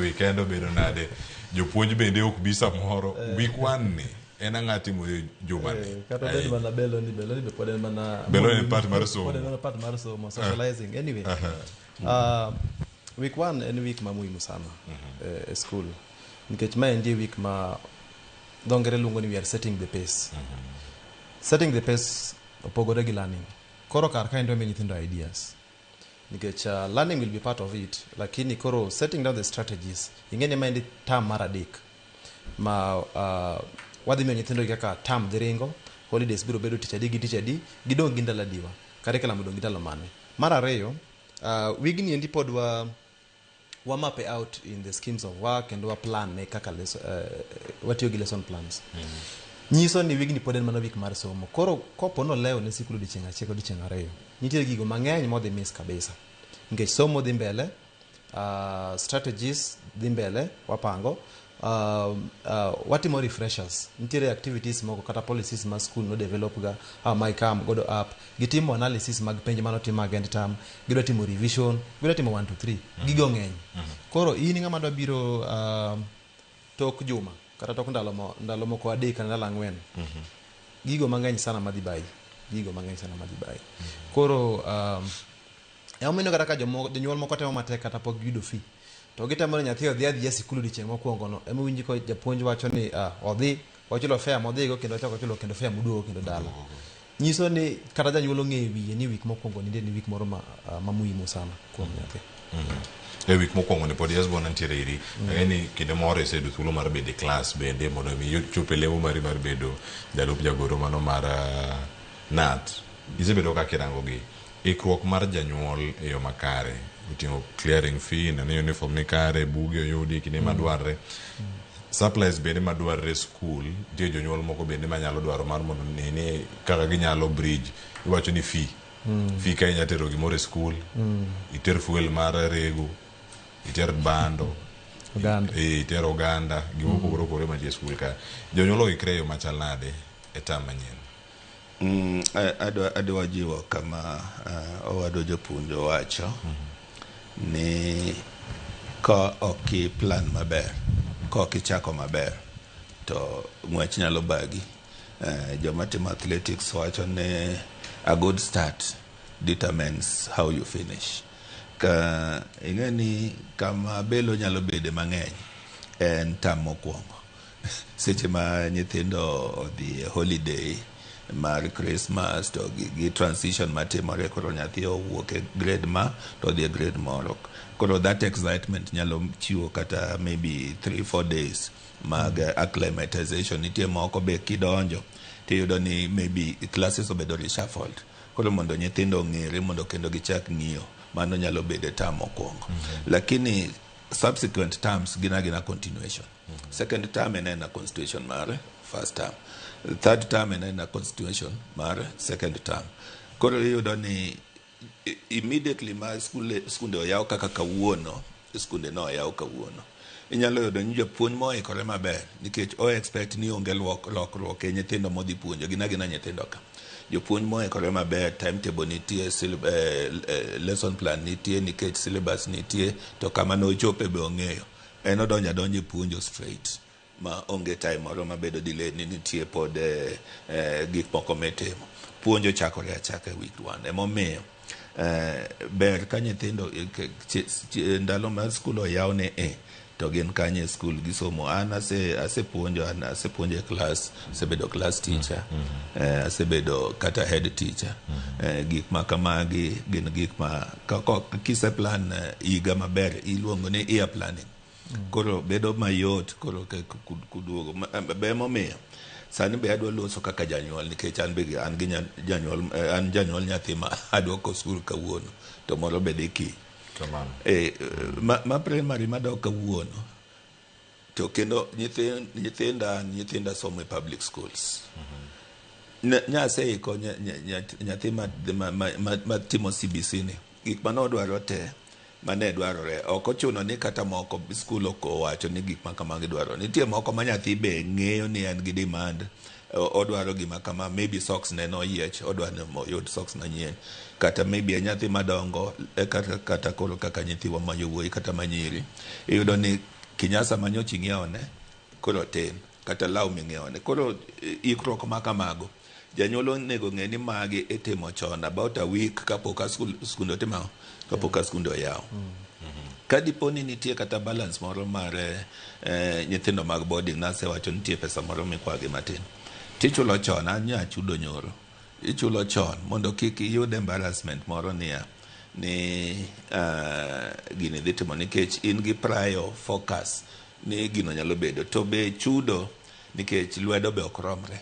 Weekend obedo nade? Jopuonj bende ok bi samoro. Week one ni en ang'a timore juma ni? Kata bed mana belo ni belo ni be pod en mana Belo en part mar somo. Pod en mana part mar somo, socializing. Anyway, week one en week ma muhimu sana e school nikech ma endi e week ma dho ngere luongo ni we are setting the pace. Setting the pace opogore gi learning. Koro kar kaendi wamiyo nyithindo ideas nikech learning will be part of it lakini koro setting down the strategies ing'e ni maendi term mar adek ma wadhi miyo nyithindo kaka term dhi ringo holidays biro bedo tich adi gi tich adi gidong' gi ndalo adiwa curriculum odong' gi ndalo mane mar ariyo wigni endi pod wa map out in the schemes of work kendo wa plan ne kaka watiyo gi lesson plans nyiso ni wigni pod en mana week mar somo koro kopo nolewo ne sikul odiochieng' achiel odiochieng' ariyo nitie gigo mang'eny modhi miss kabisa nikech somo dhi mbele strategies dhi mbele wapango. Watimo refreshers. Nitiere activities moko kata policies ma school no develop ga ma ikam godo up. Gitimo analysis mag penj manotim mag end term, gidwa timo revision, gidwa timo 1 2 3. Gigo ng'eny. Koro in ng'ama dwa biro tok juma kata tok ndalo moko 3 kata ndalo 4. Gigo mang'eny sana madhi bayi. Gigo mang'eny sana madhi bayi. Koro emomiyo kata ka jonyuol moko temo matek kata pok giyudo fee, to gitemo ni nyathi odhi adhiya sikul odiochieng' mokwongo no. Ema iwinji ka japuonj wacho ni odhi ochulo fare modhigo kendo ochako ochulo kendo fare moduogo kendo dala. Nyiso ni kata janyuol ong'eyo wiye ni wik mokwongo nitie ni wik moro ma muhimu sana kuom nyathi. E wik mokwongo ni pod Yesbon nitiere iri. Ang'e ni kinde moro iseyudo thuolo mar bedo e klas bende mondo mi chop e lemo mari mar bedo jalup jagoro mano mar KNUT. Isebedo kaka irango gi ikruok mar janyuol e yo makare. Oting'o clearing fee, neno uniform ni kare, buge oyudi kinde madwarre. Supplies bende madwarre e skul, nitie jonyuol moko bende manyalo dwaro mar mondo ne ni kaka ginyalo bridge. Iwacho ni fee. Fee ka inya tero gimoro e skul, iter fuel mar rego, iter bando, Oganda. Iter oganda, gima opogore opogore mantie e skul ka. Jonyuol oikre e yo machal nade e term manyien? Adwa jiwo kama owadwa japuonj owacho ni ka ok i plan maber, ka ok ichako maber, to ng'wech nyalo bagi. Joma timo athletics wacho ni a good start determines how you finish. Ka ing'e ni kama belo nyalo bede mang'eny en term mokwongo. Seche ma nyithindo odhi e holiday mar Christmas to gi transition matimore, koro nyathi owuok e grade ma to odhi e grade moro. Koro that excitement nyalo chiwo kata maybe 3-4 days mag acclimatization. Nitie moko be kidonjo tiyudo ni maybe classes obedo reshuffled. Koro mondo nyithindo ong'ere mondo kendo gichak ng'iyo, mano nyalo bedo e term mokwongo. Lakini subsequent terms gin agina continuation. Second term en ena continuation mar first term. Third term en ena continuation mar second term. Koro iyudo ni immediately ma skunde oyaw kaka kawuono, skunde no oyaw kawuono. Inyalo yudo ni japuonj moikore maber nikech o expect ni onge lokruok e nyithindo modhi puonjo, gin agina nyithindo ka. Jopuonj moikore maber, timetable nitie, lesson plan nitie, nikech syllabus nitie, to kama nochope be ong'eyo. En odonjo adonja e puonjo straight ma onge time moro mabedo delay ni nitie pod gik moko mitimo. Puonjo chakore achaka e week 1. Emomiyo ber ka nyithindo ndalo ma skul oyaw ne to gin kanye e skul gisomo. An asepuonjo, an asepuonjo e class, asebedo class teacher, asebedo kata head teacher. Gik ma kamagi gin gik ma kise plan higa maber iluongo ni year planning. Koro bedo mayot koro kuduogo. Be momiyo sani be adwa loso kaka janyuol nikech an be an gi janyuol, an janyuol nyathi ma aduoko skul kawuono to moro be dhi kiny. Ma primary madok kawuono to kendo nyithinda somo e public schools. Nyaseiko nyathi ma timo CBC ni gik manodwaro te mane dwarore ok ochuno ni kata moko skul ok owacho ni gik ma kamagi dwaro. Nitie moko ma nyathi be ng'eyo ni en gi demand, odwaro gima kama, maybe socks ne noyiech, odwa ni oyud socks manyien, kata maybe en nyathi madongo, kata koro kaka nyithiwa ma yowuoyi kata manyiri, iyudo ni kinyasa manyocha ing'iewone koro tin, kata law ming'iewone. Koro ikruok ma kamago janyuol onego ng'e ni magi itimo chon about a week kapok skunde otimo, kapok skunde oyaw. Ka dipo ni nitie kata balance moro mar nyithindo mag boarding, nasewacho nitie pesa moro mikwagi matin, tichulo chon. An nyachudo nyoro, ichulo chon mondo kik iyud embarrassment moro niya ni gini dhi timo, nikech in gi prior focus ni gino nyalo bedo. To be chudo nikech lwedo be ok romre.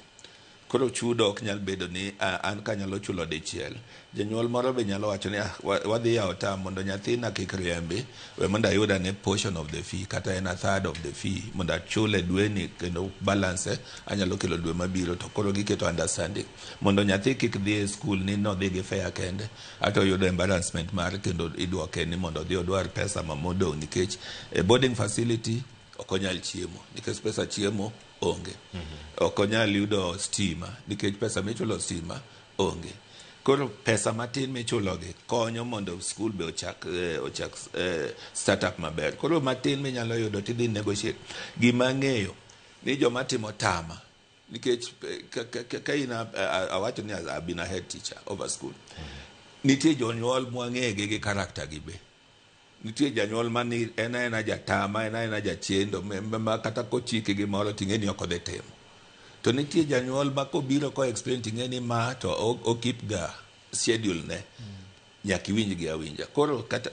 Koro chudo ok nyal bedo ni an kanyalo chulo dichiel. Janyuol moro be nyalo wacho ni wadhi yawo term mondo nyathina kik riembi, we mondo ayud ane portion of the fee, kata en a third of the fee mondo achule dweni kendo balance anyalo kelo dwe mabiro. To koro giketo understanding mondo nyathi kik dhi e skul ni nodhi gi fare kende, ato oyudo embarrassment mar kendo idwoke ni mondo odhi odwar pesa ma modong', nikech e boarding facility Ok onyal chiemo nikech pesa chiemo onge. Ok onyal yudo stima nikech pesa michulo stima onge. Koro pesa matin michulogi konyo mondo skul be ochak, ochak startup maber. Koro matin minyalo yudo tidhi negotiate. Gima ang'eyo ni joma timo tama nikech ka in awacho ni I've been a head teacher of a school. Nitie jonyuol mwang'egi gi character gi be. Nitie janyuol mani en aena jatama, en aena jachendo ma kata kochiki gimoro ting'e ni ok odhi timo. To nitie janyuol ma kobiro ko explain ting'e ni ma to o keep ga schedule ne. Nyaka iwinj gi awinja. Koro kata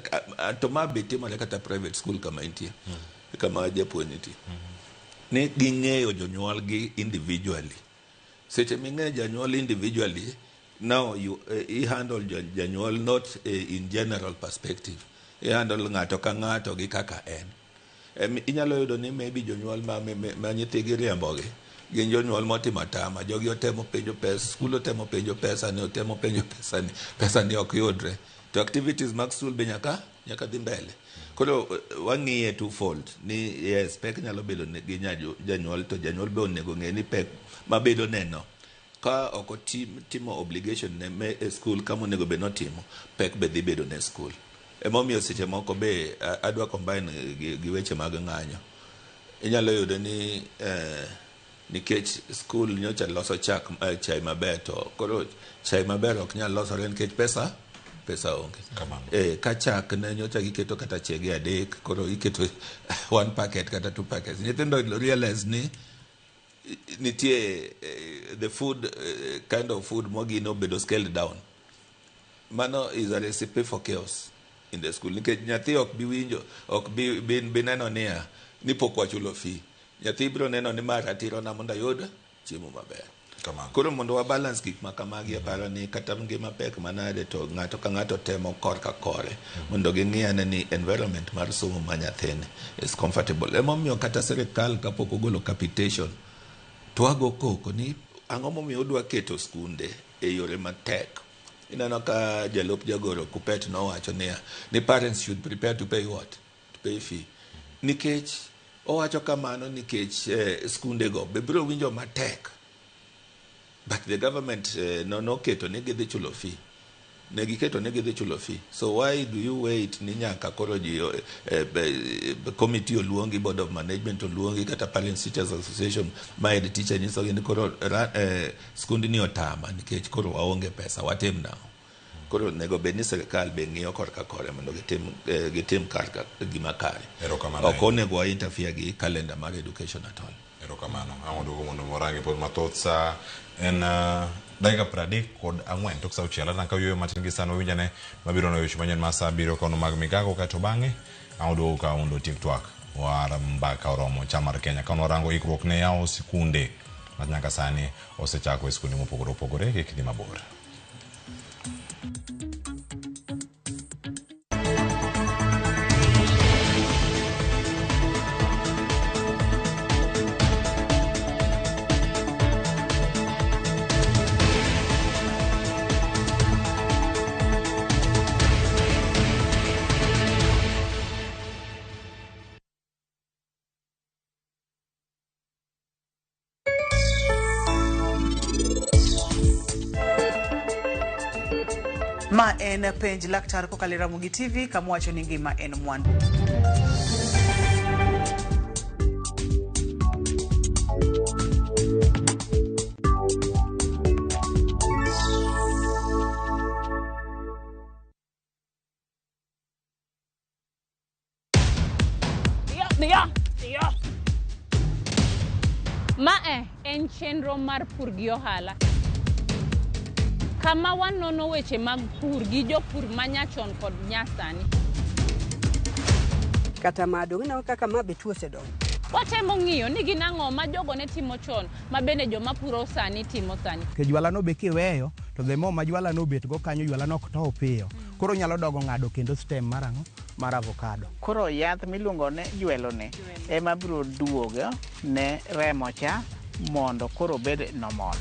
to ma be timore kata private school kama intie. Kama japuonj nitie. Ni ging'eyo jonyuol gi individually. Seche ming'eyo janyuol individually, now you i handle janyuol not in general perspective. I handle ng'ato ka ng'ato gi kaka en. Inyalo yudo ni maybe jonyuol ma nyithigi riembogi gin jonyuol motimo atama. Jogi otemo penjo pesa, skul otemo penjo pesa ni, otemo penjo pesa ni, pesa ni ok yudre. To activities mag skul be nyaka dhi mbele. Koro wang'iye twofold ni yes, pek nyalo bedo gi janyuol, to janyuol be onego ng'e ni pek mabedo neno ka ok otim timo obligation ne me e skul kama onego bed notimo, pek be dhi bedo ne skul. Emomiyo seche moko be adwa combine gi weche mag ng'anyo. Inyalo yudo ni nikech skul nyocha loso chak, chai maber, to koro chai maber ok nyal losore nikech pesa onge. Ka chak ne nyocha giketo kata chege 3, koro iketo 1 packet kata 2 packets. Nyithindo realize ni nitie the food, kind of food mogino obedo scaled down. Mano is a recipe for chaos in the school. Nikech nyathi ok bi winjo, ok bi neno niya ni pok wachulo fee. Nyathi biro neno ni ma ratiro na mondo ayud chiemo maber. Koro mondo wa balance gik ma kamagi, aparo ni kata ngima pek manade to ng'ato ka ng'ato temo korka kore mondo ging'i ane ni environment mar somo ma nyathini is comfortable. Emomiyo kata sirikal kapok ogolo capitation to wago koko ni ang'o momiyo udwa keto skunde e yore matek. Ineno ka jalup jagoro Kupet nowacho niya ni parents should prepare to pay what? To pay fee. Nikech owacho kamano nikech skundego be biro winjo matek. But the government noketo ni gidhi chulo fee. Ne giketo ni gidhi chulo fee. So why do you wait ni nyaka koro ji committee oluongi, board of management oluongi, kata Parents Teachers Association ma head teacher nyisogi ni koro skundni otama nikech koro waonge pesa, watim nang'o? Koro onego bed ni sirikal be ng'iyo korka kore mondo gitim karka gima kare. Ok onego wa interfere gi calendar mar education at all. Erokamano. Ang' oduogo mondo warangi pod mathoth sa en dakika 34 tok sa 6. Aneno ka yueyo matin gi sano winjane mabiro na weche manyien mar sa 7 kono mag migago, kaeto bang'e ang' oduogo ka mondo otiek twak war mbaka oromo chal mar Kenya ka warango ikruok ne yawo sikunde ma nyaka sani osechako e sikunde mopogore opogore. Kik idhi mabor. Ma en penj laktar kokalo e Ramogi TV kama wacho ni ngima en mwandu. Mae en chenro mar pur gi ohala, kama wanono weche mag pur gi jopur manyachon kod nyasani. Kata ma dong' ineno kaka ma be tuo osedonjo. Watemo ng'iyo ni gin ang'o ma jogo ne timo chon ma bende joma puro sani timo sani. Nikech jwala no be kiweyo to the more ma jwala no obet go kanyo, jwala no ok tow piyo. Koro nyalo dogo ng'ado kendo stem mar ang'o? Mar avocado. Koro yath miluongo ni jwelo ni ema biro duogo ne remo cha mondo koro obed normal.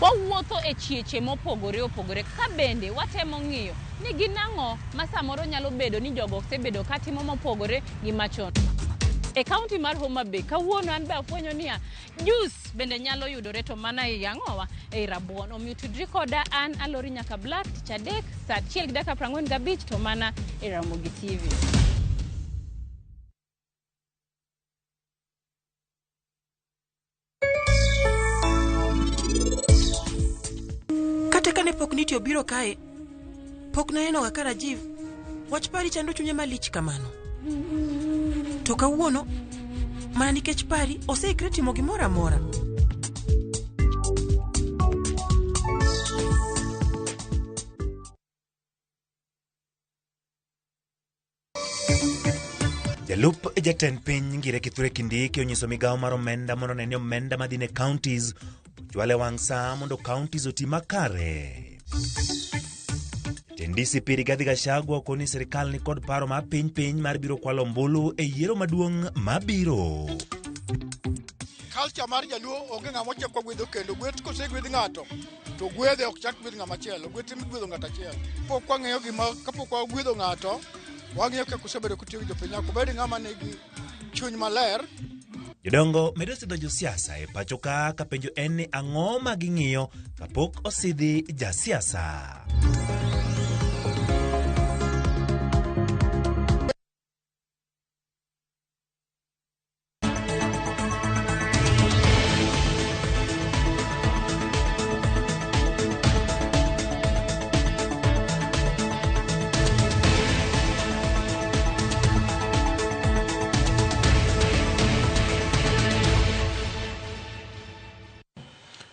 Wawuotho e chieche mopogore opogore ka bende watemo ng'iyo ni gin ang'o ma samoro nyalo bedo ni jogo osebedo katimo mopogore gi machon. E kaunti mar Homa Bay kawuono an be afwenyo niya juice bende nyalo yudore to mana ei ang'owa ei rabuon. Omiyo tudri koda an Alori Nyaka Black tich adek saa 1:45 to mana e Ramogi TV. Kata kane pok niti obiro kae, pok naneno ga ka Rajiv wach pari chando chunye malich kamano. To kawuono, mana nikech pari oseikre timo gimoro amora. Jalup jatend piny Ngire Kithure Kindiki onyiso migawo mar omenda mondo one ni omenda madhi ne counties ochwal e wang' saa mondo counties oti makare. Jatend DCP Rigathi Gachagua okoni ni sirikal ni kod paro ma piny piny mar biro kwalo ombulu e yiero maduong' mabiro. Culture mar jaluo onge ng'ama ochako gwedho kendo gweth kosegwedh ng'ato to gwedhe ok chak gwedh ng'ama chielo, gweth ema ng'ato achiel. Pok wang'eyo gima kapok wagwedho ng'ato wang'iyo kaka osebedo kotiyo gi jopiny nyaka obed ng'ama nigi chuny maler. Jodongo medo sidho josiasa e pacho ka penjo en ni ang'o ma ging'iyo kapok osidhi jasiasa.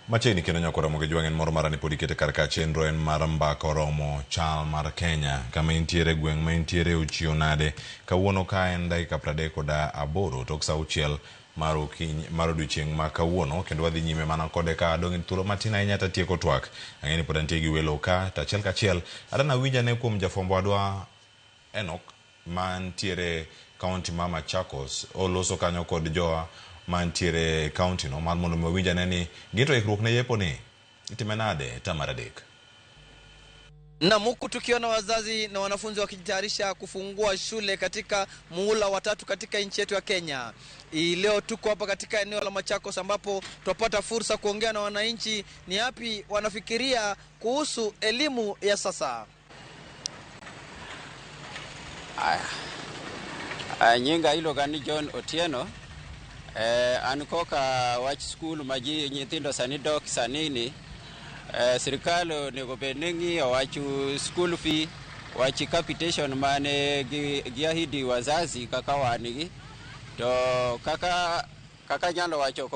Machiegni kendo nyakora Ramogi Jwang' en moro mara ni pod ikete kar ka chenro en mar mbaka oromo chal mar Kenya kama intiere gweng' ma intiere ochiew nade kawuono ka en dakika 38 tok saa 6 mar okinyi mar odiochieng' ma kawuono kendo wadhi nyime mana kode ka adong' e thuolo matin ahinya tatieko twak. Ang'e ni pod antie gi welo ka to achiel kachiel adana winj ane kuom jafwambo wadwa Enoch mantiere kaunti ma Machakos oloso kanyo kod jowa mantiere kaunti no mar mondo mi wawinj ane ni gin to ikruok ne yepo ni itime nade tam mar adek. Na huku tukiona wazazi na wanafunzi wakijitayarisha kufungua shule katika muhula wa tatu katika nchi yetu ya Kenya. Hii leo tuko hapa katika eneo la Machakos ambapo tutapata fursa kuongea na wananchi ni yapi wanafikiria kuhusu elimu ya sasa. Nyinga iluonga ni John Otieno. An koka wach skul ma ji nyithindo sani dok sani ni sirikal onego bed ni ng'iyo wach school fee, wach capitation mane giahidi wazazi kaka wan gi to kaka nyalo wacho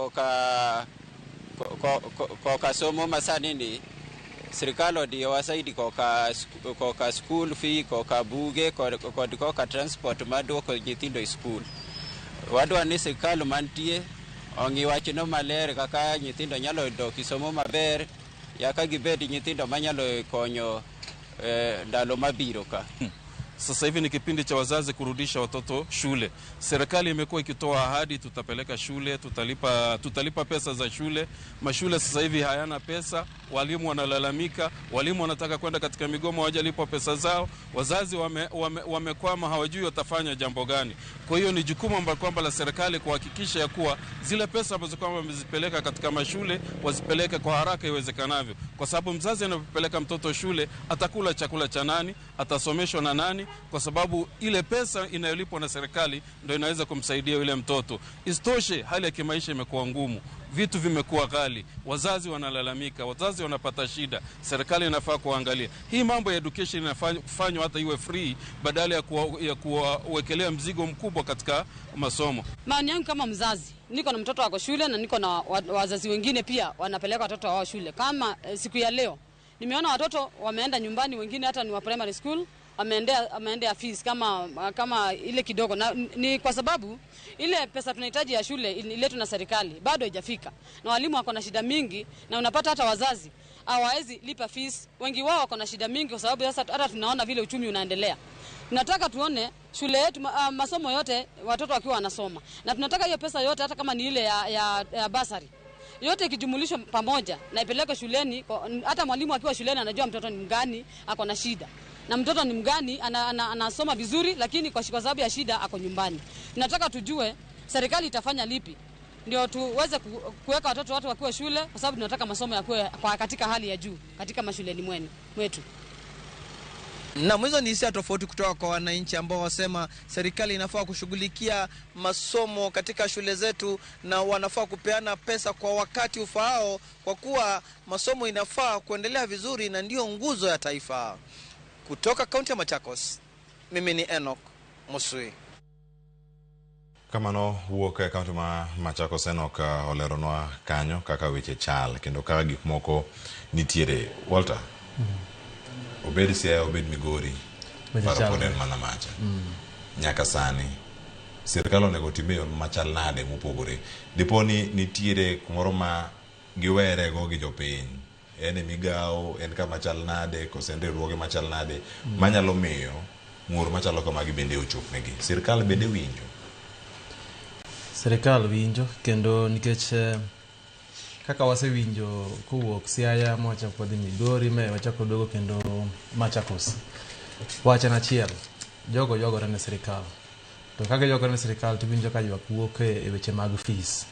koka somo masani ni sirikal odiyowa saidi koka school fee, koka buge kod koka transport maduoko nyithindo e skul. Wadwa ni sirikal mantie ong'i wachno maler kaka nyithindo nyalo dok e somo maber yaka gibed nyithindo manyalo konyo ndalo mabiro ka. Sasa hivi ni kipindi cha wazazi kurudisha watoto shule. Serikali imekuwa ikitoa ahadi, tutapeleka shule, tutalipa pesa za shule. Mashule sasa hivi hayana pesa, walimu wanalalamika, walimu wanataka kwenda katika migomo, hawajalipwa pesa zao, wazazi wamekwama, hawajui watafanya jambo gani. Kwa hiyo ni jukumu ambalo kwamba la serikali kuhakikisha ya kuwa zile pesa ambazo kwamba wamezipeleka katika mashule wazipeleke kwa haraka iwezekanavyo, kwa sababu mzazi anapopeleka mtoto shule atakula chakula cha nani, atasomeshwa na nani, kwa sababu ile pesa inayolipwa na serikali ndio inaweza kumsaidia yule mtoto. Isitoshe, hali ya kimaisha imekuwa ngumu, vitu vimekuwa ghali, wazazi wanalalamika, wazazi wanapata shida. Serikali inafaa kuangalia hii mambo ya education inafanywa hata iwe free badala ya kuwawekelea mzigo mkubwa katika masomo. Maoni yangu kama mzazi, niko na mtoto wako shule na niko na wazazi wengine pia wanapeleka watoto wao shule. Kama siku ya leo nimeona watoto wameenda nyumbani, wengine hata ni wa primary school wameendea fees kama ile kidogo, na ni kwa sababu ile pesa tunahitaji ya shule ile tuna serikali bado haijafika, na walimu wako na shida mingi, na unapata hata wazazi hawawezi lipa fees, wengi wao wako na shida mingi kwa sababu sasa hata tunaona vile uchumi unaendelea. Tunataka tuone shule yetu masomo yote watoto wakiwa wanasoma, na tunataka hiyo pesa yote hata kama ni ile ya basari yote ikijumulishwa pamoja na ipeleke shuleni. Hata mwalimu akiwa shuleni anajua mtoto ni mgani ako na shida, na mtoto ni mgani anasoma vizuri lakini kwa sababu ya shida ako nyumbani. Tunataka tujue Serikali itafanya lipi ndio tuweze kuweka watoto watu wakiwa shule, kwa sababu tunataka masomo yakuwe kwa katika hali ya juu katika mashuleni mwetu. Na hizo ni hisia tofauti kutoka kwa wananchi ambao wasema serikali inafaa kushughulikia masomo katika shule zetu na wanafaa kupeana pesa kwa wakati ufaao, kwa kuwa masomo inafaa kuendelea vizuri na ndio nguzo ya taifa. Kutoka kaunti ya Machakos, mimi ni Enoch Musui. Kamano wuok e kaunti ma Machakos, Enoch oleronwa kanyo kaka weche chal kendo kaka gik moko nitiere. Walter, obed Siaya, obed Migori, Weche paro chal. pod en mana macha. Nyaka sani sirikal onego otim e yo machal nade mopogore? Dipo ni nitiere kumoro ma giwerego gi jopiny, en e migawo, en kama chal nade, koso en riwruoge machal nade manyalo miyo ng'ur machalo kamagi bende ochopnegi? Sirikal bende winjo? Sirikal winjo, kendo nikech kaka wasewinjo kowuok Siaya mwachako wadhi Migori, me wachako duogo kendo Machakos. Wach en achiel, jogo ywagore ne sirikal. To kaka giywagore ne sirikal tiwinjo ka ywak wuok e weche mag fees.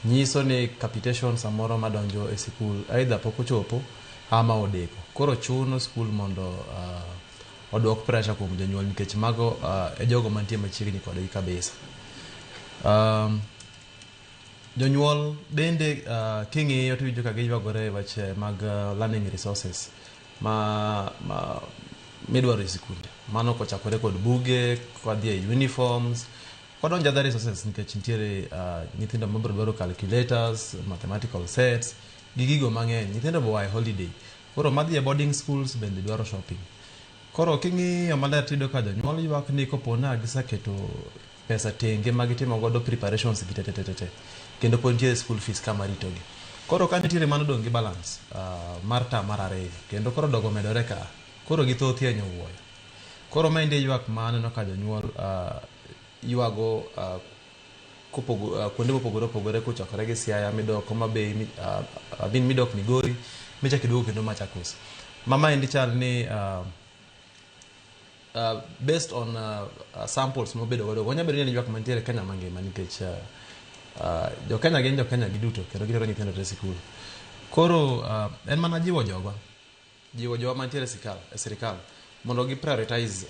Nyiso ni capitation samoro madonjo e sikul either pok ochopo ama odeko. Koro chuno sikul mondo oduok pressure kuom jonyuol, nikech mago e jogo mantie machiegni kodgi kabisa. Jonyuol bende king'iyo tiwinjo ka giywagore e weche mag learning resources ma midwaro e sikunde. Mano kochakore kod buge, kwadhi e uniforms, kodonjo other resources, nikech nitiere nyithindo mabiro dwaro calculators, mathematical sets, gi gigo mang'eny. Nyithindo bo oa e holiday. Koro madhi e boarding schools bende dwaro shopping. Koro king'iyo maler tiyudo ka jonyuol ywak ni kopo na giseketo pesa tenge ma gitimo godo preparations gi te, kendo pod nitiere school fees kama ritogi. Koro ka nitiere mano dong' gi balance mar term mar ariyo, kendo koro dogo medore ka, koro githoth e nyowuoyo. Koro maendi e ywak ma aneno ka jonyuol ywago kuonde mopogore opogore, kochakore gi Siaya midok Homa Bay, I mean midok Migori, michako iduogo kendo Machakos. Ma maendi chal ni based on samples mobedo godo, wanyalo bedo ni en ywak mantiere Kenya mangima, nikech jo Kenya gin jo Kenya giduto, kendo gitero nyithindo te e sikul. Koro en mana jiwo jogo, jiwo jowa mantiere e sirikal mondo gi prioritize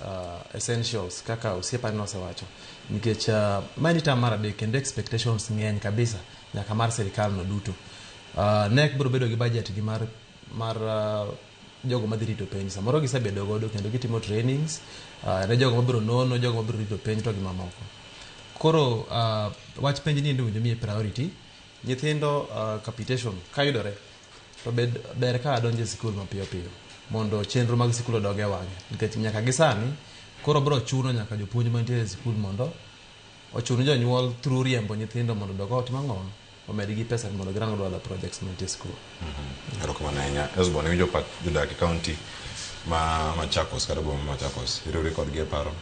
essentials kaka osiepani nosewacho, nikech maendi term mar adek kendo expectations ng'eny kabisa nyaka mar sirikal no duto. KNEC biro bedo gi budget gi mar jogo madhi rito penj, samoro gisebedo godo kendo gitimo trainings ne jogo mabiro nono, jogo mabiro rito penj to gi mamoko. Koro wach penj ni owinjo miye priority. Nyithindo capitation kayudore to bed ber ka donjo e sikul mapiyo piyo mondo chenro mag sikul odog e wang'e, nikech nyaka gi sani koro biro chuno nyaka jopuonj mantiere e sikul mondo ochun jonyuol through riembo nyithindo mondo odog ot mang'o omedgi pesa mondo girang godo other projects mantie e sikul. Erokamano ahinya. Esbon, iwinjo pach jodak e kaunti ma Machakos kata boma ma Machakos, iriwri kodgi e paro?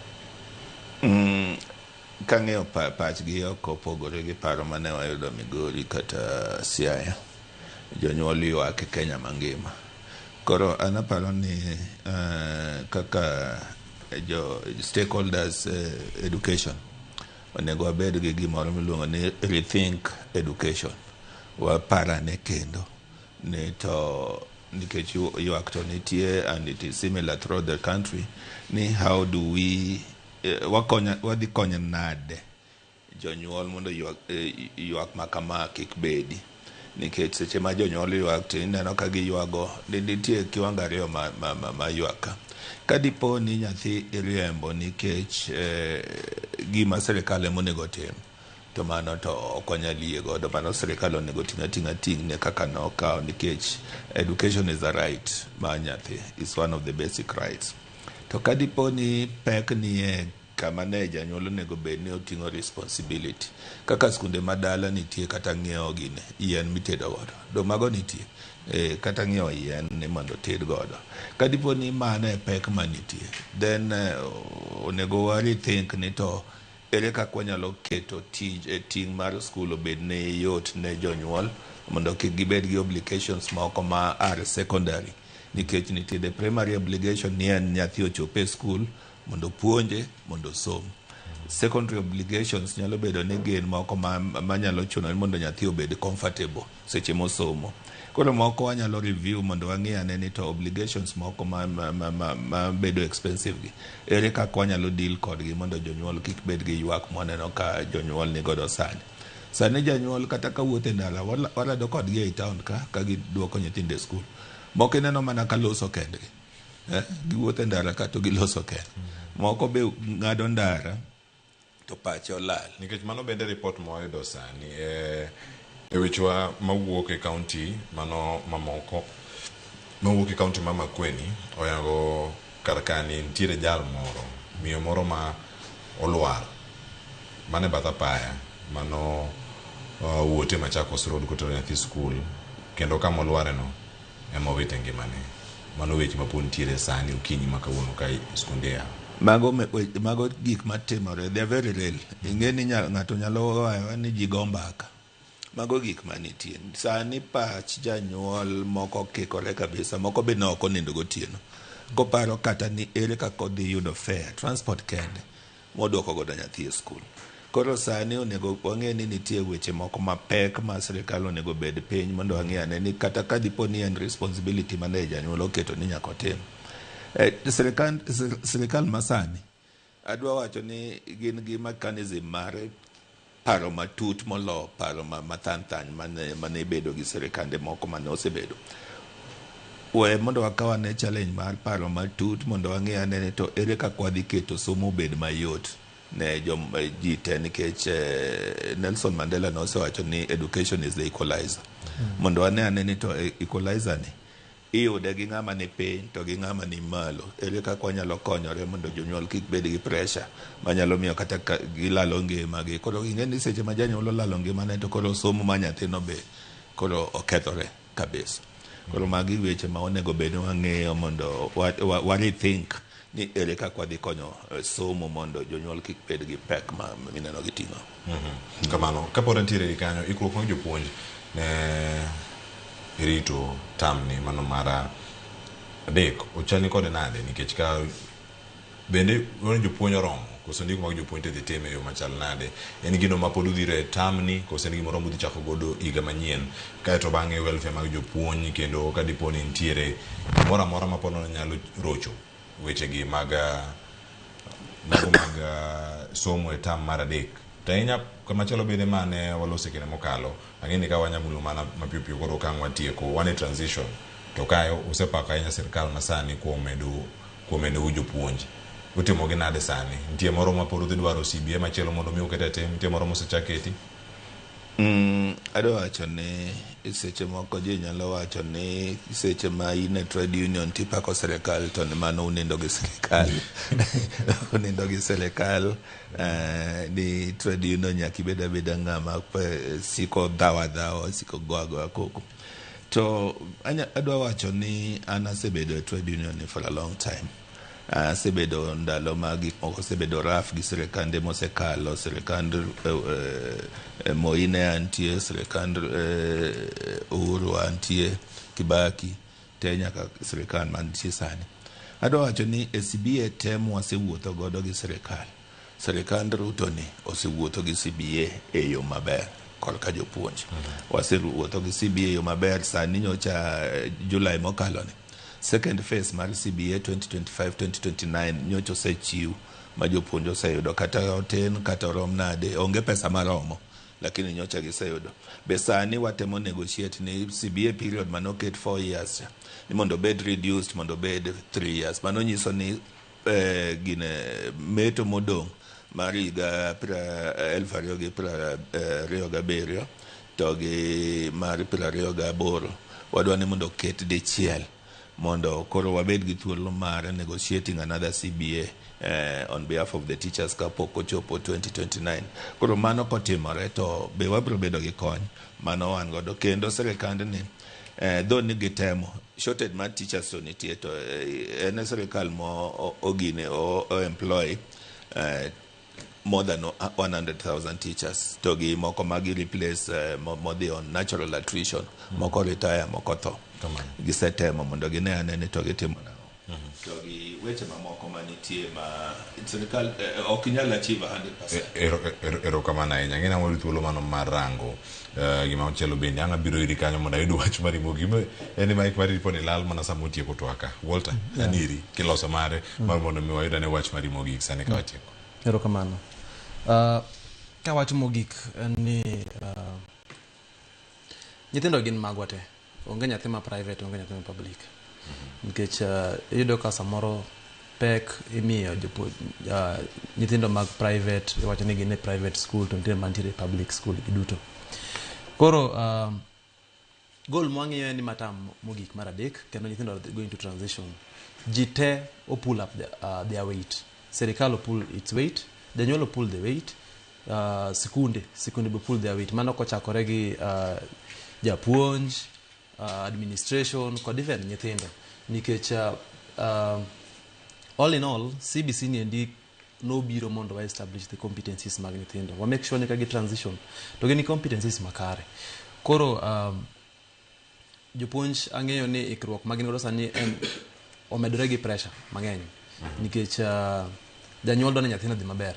Kang'iyo pachgi ok opogore gi paro mane wayudo Migori kata Siaya. Jonyuol ywak e Kenya mangima. Koro an aparo ni kaka jo stakeholders education onego wabed gi gimoro miluongo ni rethink education. Waparane kendo ni to nikech ywak to nitie and it is similar throughout the country, ni how do we wadhi konyo nade jonyuol mondo ywak ma kama kik bedi, nikech seche ma jonyuol ywak to ineno ka giywago ni nitie kiwango ariyo ma ywak ka. Ka dipo ni nyathi iriembo nikech gima sirikal ema onego tim, to mano to ok wanyal yie godo. Mano sirikal onego ting' ating'a ting'ne kaka nokawo, nikech education is a right mar nyathi, is one of the basic rights. To ka dipo ni pek nie kama ne janyuol onego bed ni oting'o responsibility, kaka skunde ma dala nitie kata ng'iewo gine yien mitedo godo, do mago nitie kata ng'iewo yien ni mondo oted godo. Ka dipo ni mano e pek manitie, then onego wa rethink ni to ere kaka wanyalo keto tij e ting' mar skul obed ne yot ne jonyuol mondo kik gibed gi obligations moko ma are secondary, nikech nitie the primary obligation ni en nyathi ochop e skul mondo puonje mondo osom. Secondary obligations nyalo bedo ni gin moko ma, manyalo chuno ni mondo nyathi obed comfortable seche mosomo. Koro moko wanyalo review mondo wang'i ane ni to obligations moko ma, ma, ma, ma, ma bedo expensive gi ere kaka wanyalo deal kodgi mondo jonyuol kik bed gi ywak mwaneno ka jonyuol ni godo sani. Sani janyuol kata ka wuotho e ndara warado kodgi ei town ka ka giduoko nyithindo e skul. Moko ineno mana ka loso kendgi. Eh, giwuotho e ndara ka to giloso kendgi. Moko be ng'ado ndara to pache olal. Nikech mano bende ripot mwayudo sani e, e wechewa mawuok e kaunti mano mamoko mawuok e kaunti ma Makueni oyango kar kani nitiere jal moro miyo moro ma olwar mane bath apaya mano wuote Machakos Road kotero nyathi skul kendo kama olwareno ema owite ngimane. Mano weche ma pod nitiere sani okinyi ma kawuono ka skunde yawo. Mago, mago gik matimore, they are very real. Ing'e ni ng'ato nyalo wayo ni ji go mbaka. Mago gik manitie. Sani pach janyuol moko kikore kabisa, moko be ne ok onindo gotieno. Koparo kata ni ere kaka odhi yudo fare, transport kende, moduoko godo nyathi e skul. Koro sani onego wang'e ni nitie weche moko mapek ma sirikal onego bed piny mondo wang'e ane ni kata ka dipo ni en responsibility mane janyuol oketo ni nyaka otim. Eh, sirikal, sirikal masani adwa wacho ni gin gi mechanism mar paro matut molo paro mathany thany mane, mane bedo gi sirikande moko mane osebedo. We mondo wakaw ane challenge mar paro matut mondo wang'e ane ni to ere kaka wadhi keto somo obed mayot ne jom, ji te nikech Nelson Mandela nosewacho ni education is the equalizer. Mondo wane ane ni to equalizer ni iyude gi ng'ama ni piny to gi ng'ama ni malo. Ere kaka wanyalo konyore mondo jonyuol kik bed gi pressure manyalo miyo kata ka gilalo ngimagi. Koro ing'e ni seche ma janyuol olalo ngimane to koro somo mar nyathino be koro okethore kabisa. Koro magi weche ma onego bed ni wang'iyo mondo wa rethink ni ere kaka wadhi konyo somo mondo jonyuol kik bed gi pek ma mineno giting'o. Kamano, kapod antiere gi kanyo, ikruok mag jopuonj ne rito tamni mano mar adek ochani kode nade nikech ka bende wan jopuonj oromo koso ndiko mag jopuonj to idhi tim e yo machal nade en gino ma pod udhiro e tamni koso en gimoro mudhi chako godo higa manyien kaeto bang'e welfare mag jopuonj kendo ka dipo ni nitiere gimoro amora ma pod nyalo rocho wechegi mag mago mag somo e tam mar adek to ahinya kamachielo bende mane waloso e kinde mokalo ang'e ni ka wanyamulo mana mapiyo piyo koro ka ang' watieko wan e transition to kae usepako ahinya sirikal masani kuom medo kuom medou jopuonj utimogi nade sani nitie moro ma pod udhi dwaro CBA machielo mondo mi uket e tim nitie moro mosechak keti Adwa wacho ni seche moko ji nyalo wacho ni seche ma in e trade union tipako sirikal to ni mano unindo gi sirikal unindo gi sirikal ni trade union nyaka ibed abeda ng'ama siko dhawo adhawa siko go agoya koko to adwa wacho ni an asebedo e trade union for a long time asebedo ndalo ma gik moko osebedo rough gi sirikande mosekalo sirikand Moi ne antie sirikand Uhuru antie Kibaki te nyaka sirikal mantie sani adwa wacho ni e CBA te mwasewuotho godo gi sirikal sirikand Ruto ni osewuotho gi CBA e yo maber korka jopuonj wasewuotho gi CBA e yo maber sani nyocha July mokalo ni second phase mar CBA 2025-2029 nyocha osechiw ma jopuonj oseyudo kata otin kata orom nade onge pesa maromo lakini nyocha giseyudo be sani watemo negotiate ni CBA period manoket 4 years cha ni mondo obed reduced mondo obed 3 years mano nyiso ni gine meto modong' mar higa 2027 to gi mar 28 wadwa ni mondo oket dichiel mondo koro wabed gi thuolo mar negotiating another CBA on behalf of the teachers kapok ochopo 2029 koro mano kotimore to be wabiro bedo gi kony mano wan godo kendo sirikandni dho ni gitemo shortage mar teachers to nitie to en e sirikal mo ogine o employ more than 100,000 teachers to gi moko ma gi replace modhi on natural attrition moko retire moko tho gisetemo mondo gine ane ni to gitimo nang'o. To gi weche mamoko manitie ma sirikal ok nyal achieve 100%. Erokamano ahinya. Ang'e ni wayudo thuolo mano mar rango gima machielo bende. Ang' abiro iri kanyo mondo ayud wach mari mogik. En ni mic mari poni lal mana sama otieko twaka. Walter, an iri kiloso mare mar mondo mi wayud ane wach mari mogik sani ka watieko. Erokamano. Kawacho mogik en ni nyithindo gin magwa te. Onge nyathi ma private, onge nyathi ma public. Nikech iyudo ka samoro pek imiyo nyithindo mag private, iwacho ni gin e private school to nitie mantiere e public school giduto. Koro goal mwang'iyo en ni ma term mogik mar adek kendo nyithindo are going to transition. Ji te o pull up their weight. Sirikal o pull its weight, janyuol o pull the weight, sikunde be pull their weight. Mano kochakore gi japuonj, administration kod even nyithindo. Nikech all in all, CBC ni endi nobiro mondo wa establish the competencies mag nyithindo. Wa make sure ni ka gi transition to gin gi competencies makare. Koro jopuonj ang'eyo ni ikruok ma gin godo sani en omedore gi pressure mang'eny. Nikech janyuol dwaro ni nyathine odhi maber.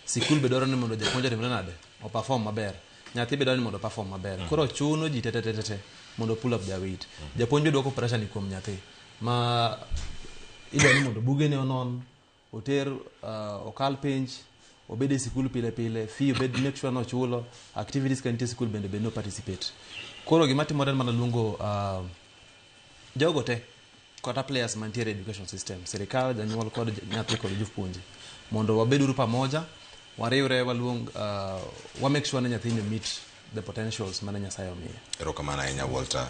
Sikul be dwaro ni mondo japuonj otimre nade? O perform maber. Nyathi be dwaro ni mondo o perform maber. Koro chuno ji te te te te mondo pull up their weight. Japuonj be duoko pressure ni kuom nyathi. Ma idwaro ni mondo bugene onon, oter okal penj, obed e sikul pile pile, fee obed make sure nochulo, activities ka nitie e sikul bende bed no participate. Koro gima timore en mana luongo jogo te kata players mantiere e education system, sirikal, janyuol kod nyathi kod jopuonje mondo wabeduru pamoja, wariwre, waluong wa make sure ni nyathini meet the potentials mane Nyasaye omiye. Erokamano ahinya Walter.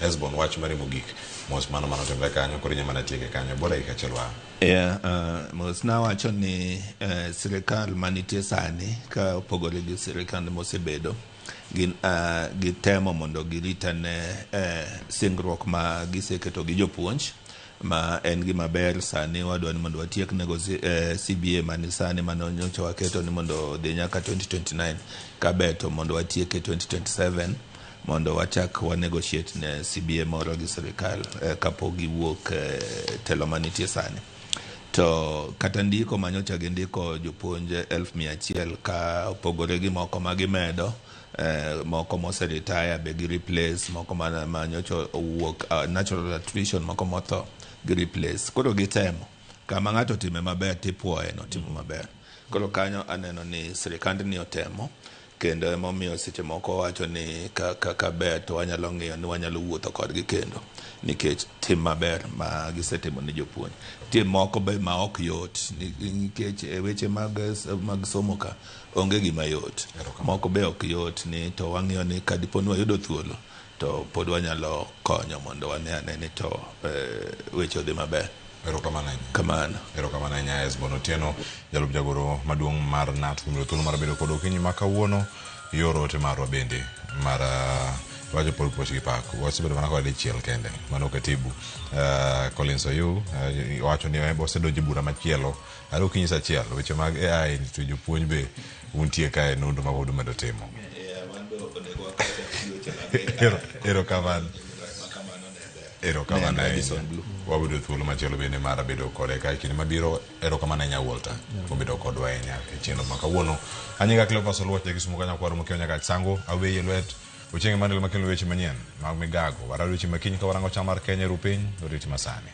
Esbon, wach mari mogik. Mos mano mano timre kanyo, koro inyalo mana tieke kanyo. Bora dakika achiel wa. Yeah, mos nawacho ni sirikal manitie sani ka opogore gi sirikal mosebedo gin gitemo mondo girit ane singruok ma giseketo gi jopuonj ma en gima ber. Sani wadwa ni mondo watiek CBA mani sani mane nyocha waketo ni mondo odhi nyaka 2029 kaber to mondo watieke 2027 mondo wachak wa negotiate ne CBA moro gi sirikal kapok giwuok telo manitie sani. To kata ndiko manyocha gindiko jopuonj 100,000 ka opogore gi moko ma gimedo, moko mose retire be gi replace, moko manyocha owuok natural attrition, moko motho gi replace. Koro gitemo kama ng'ato otime maber tipuoye notimo maber. Koro kanyo aneno ni sirikandni otemo kendo emomiyo seche moko wacho ni ka ber to wanyalo ng'iyo ni wanyalo wuotho kodgi kendo nikech tim maber ma gisetimo ni jopuonj. Nitie moko be ma ok yot nikech e weche mag somo ka onge gima yot. Moko be ok yot ni to wang'iyo ni ka dipo ni wayudo thuolo to pod wanyalo konyo mondo wane ane ni to weche odhi maber. Erokamano ahinya. Kamano. Erokamano ahinya Esbon Otieno, jalup jagoro maduong' mar KNUT kuom yudo thuolo mar bedo kod okinyi ma kawuono. Yor ote marwa bende mar wacho pod puoch gi pak. Wasebedo mana kod dichiel kende. Mano katibu Collins Oyu wacho ni osedonjo e bura machielo. Are okinyi saa achiel weche mag AI to jopuonj be untie kae nonro ma pod umedo timo. Erokamano. Erokamano ahinya. Wabedo thuolo machielo bende mar bedo kode ka e kinde mabiro. Erokamano ahinya Walter kuom bedo kodwa ahinya e chenro ma kawuono. Anyinga Cleophas Oluoch ja Kisumu kanyo kwaro mokiewo nyaka Sango aweyi e lwet Ochieng' Emmanuel makelo weche manyien mag migago. Warad weche makiny ka warango chal mar Kenya e ru piny oriti masani.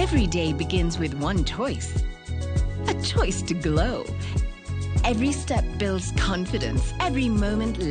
Every day begins with one choice, a choice to glow. Every step builds confidence, every moment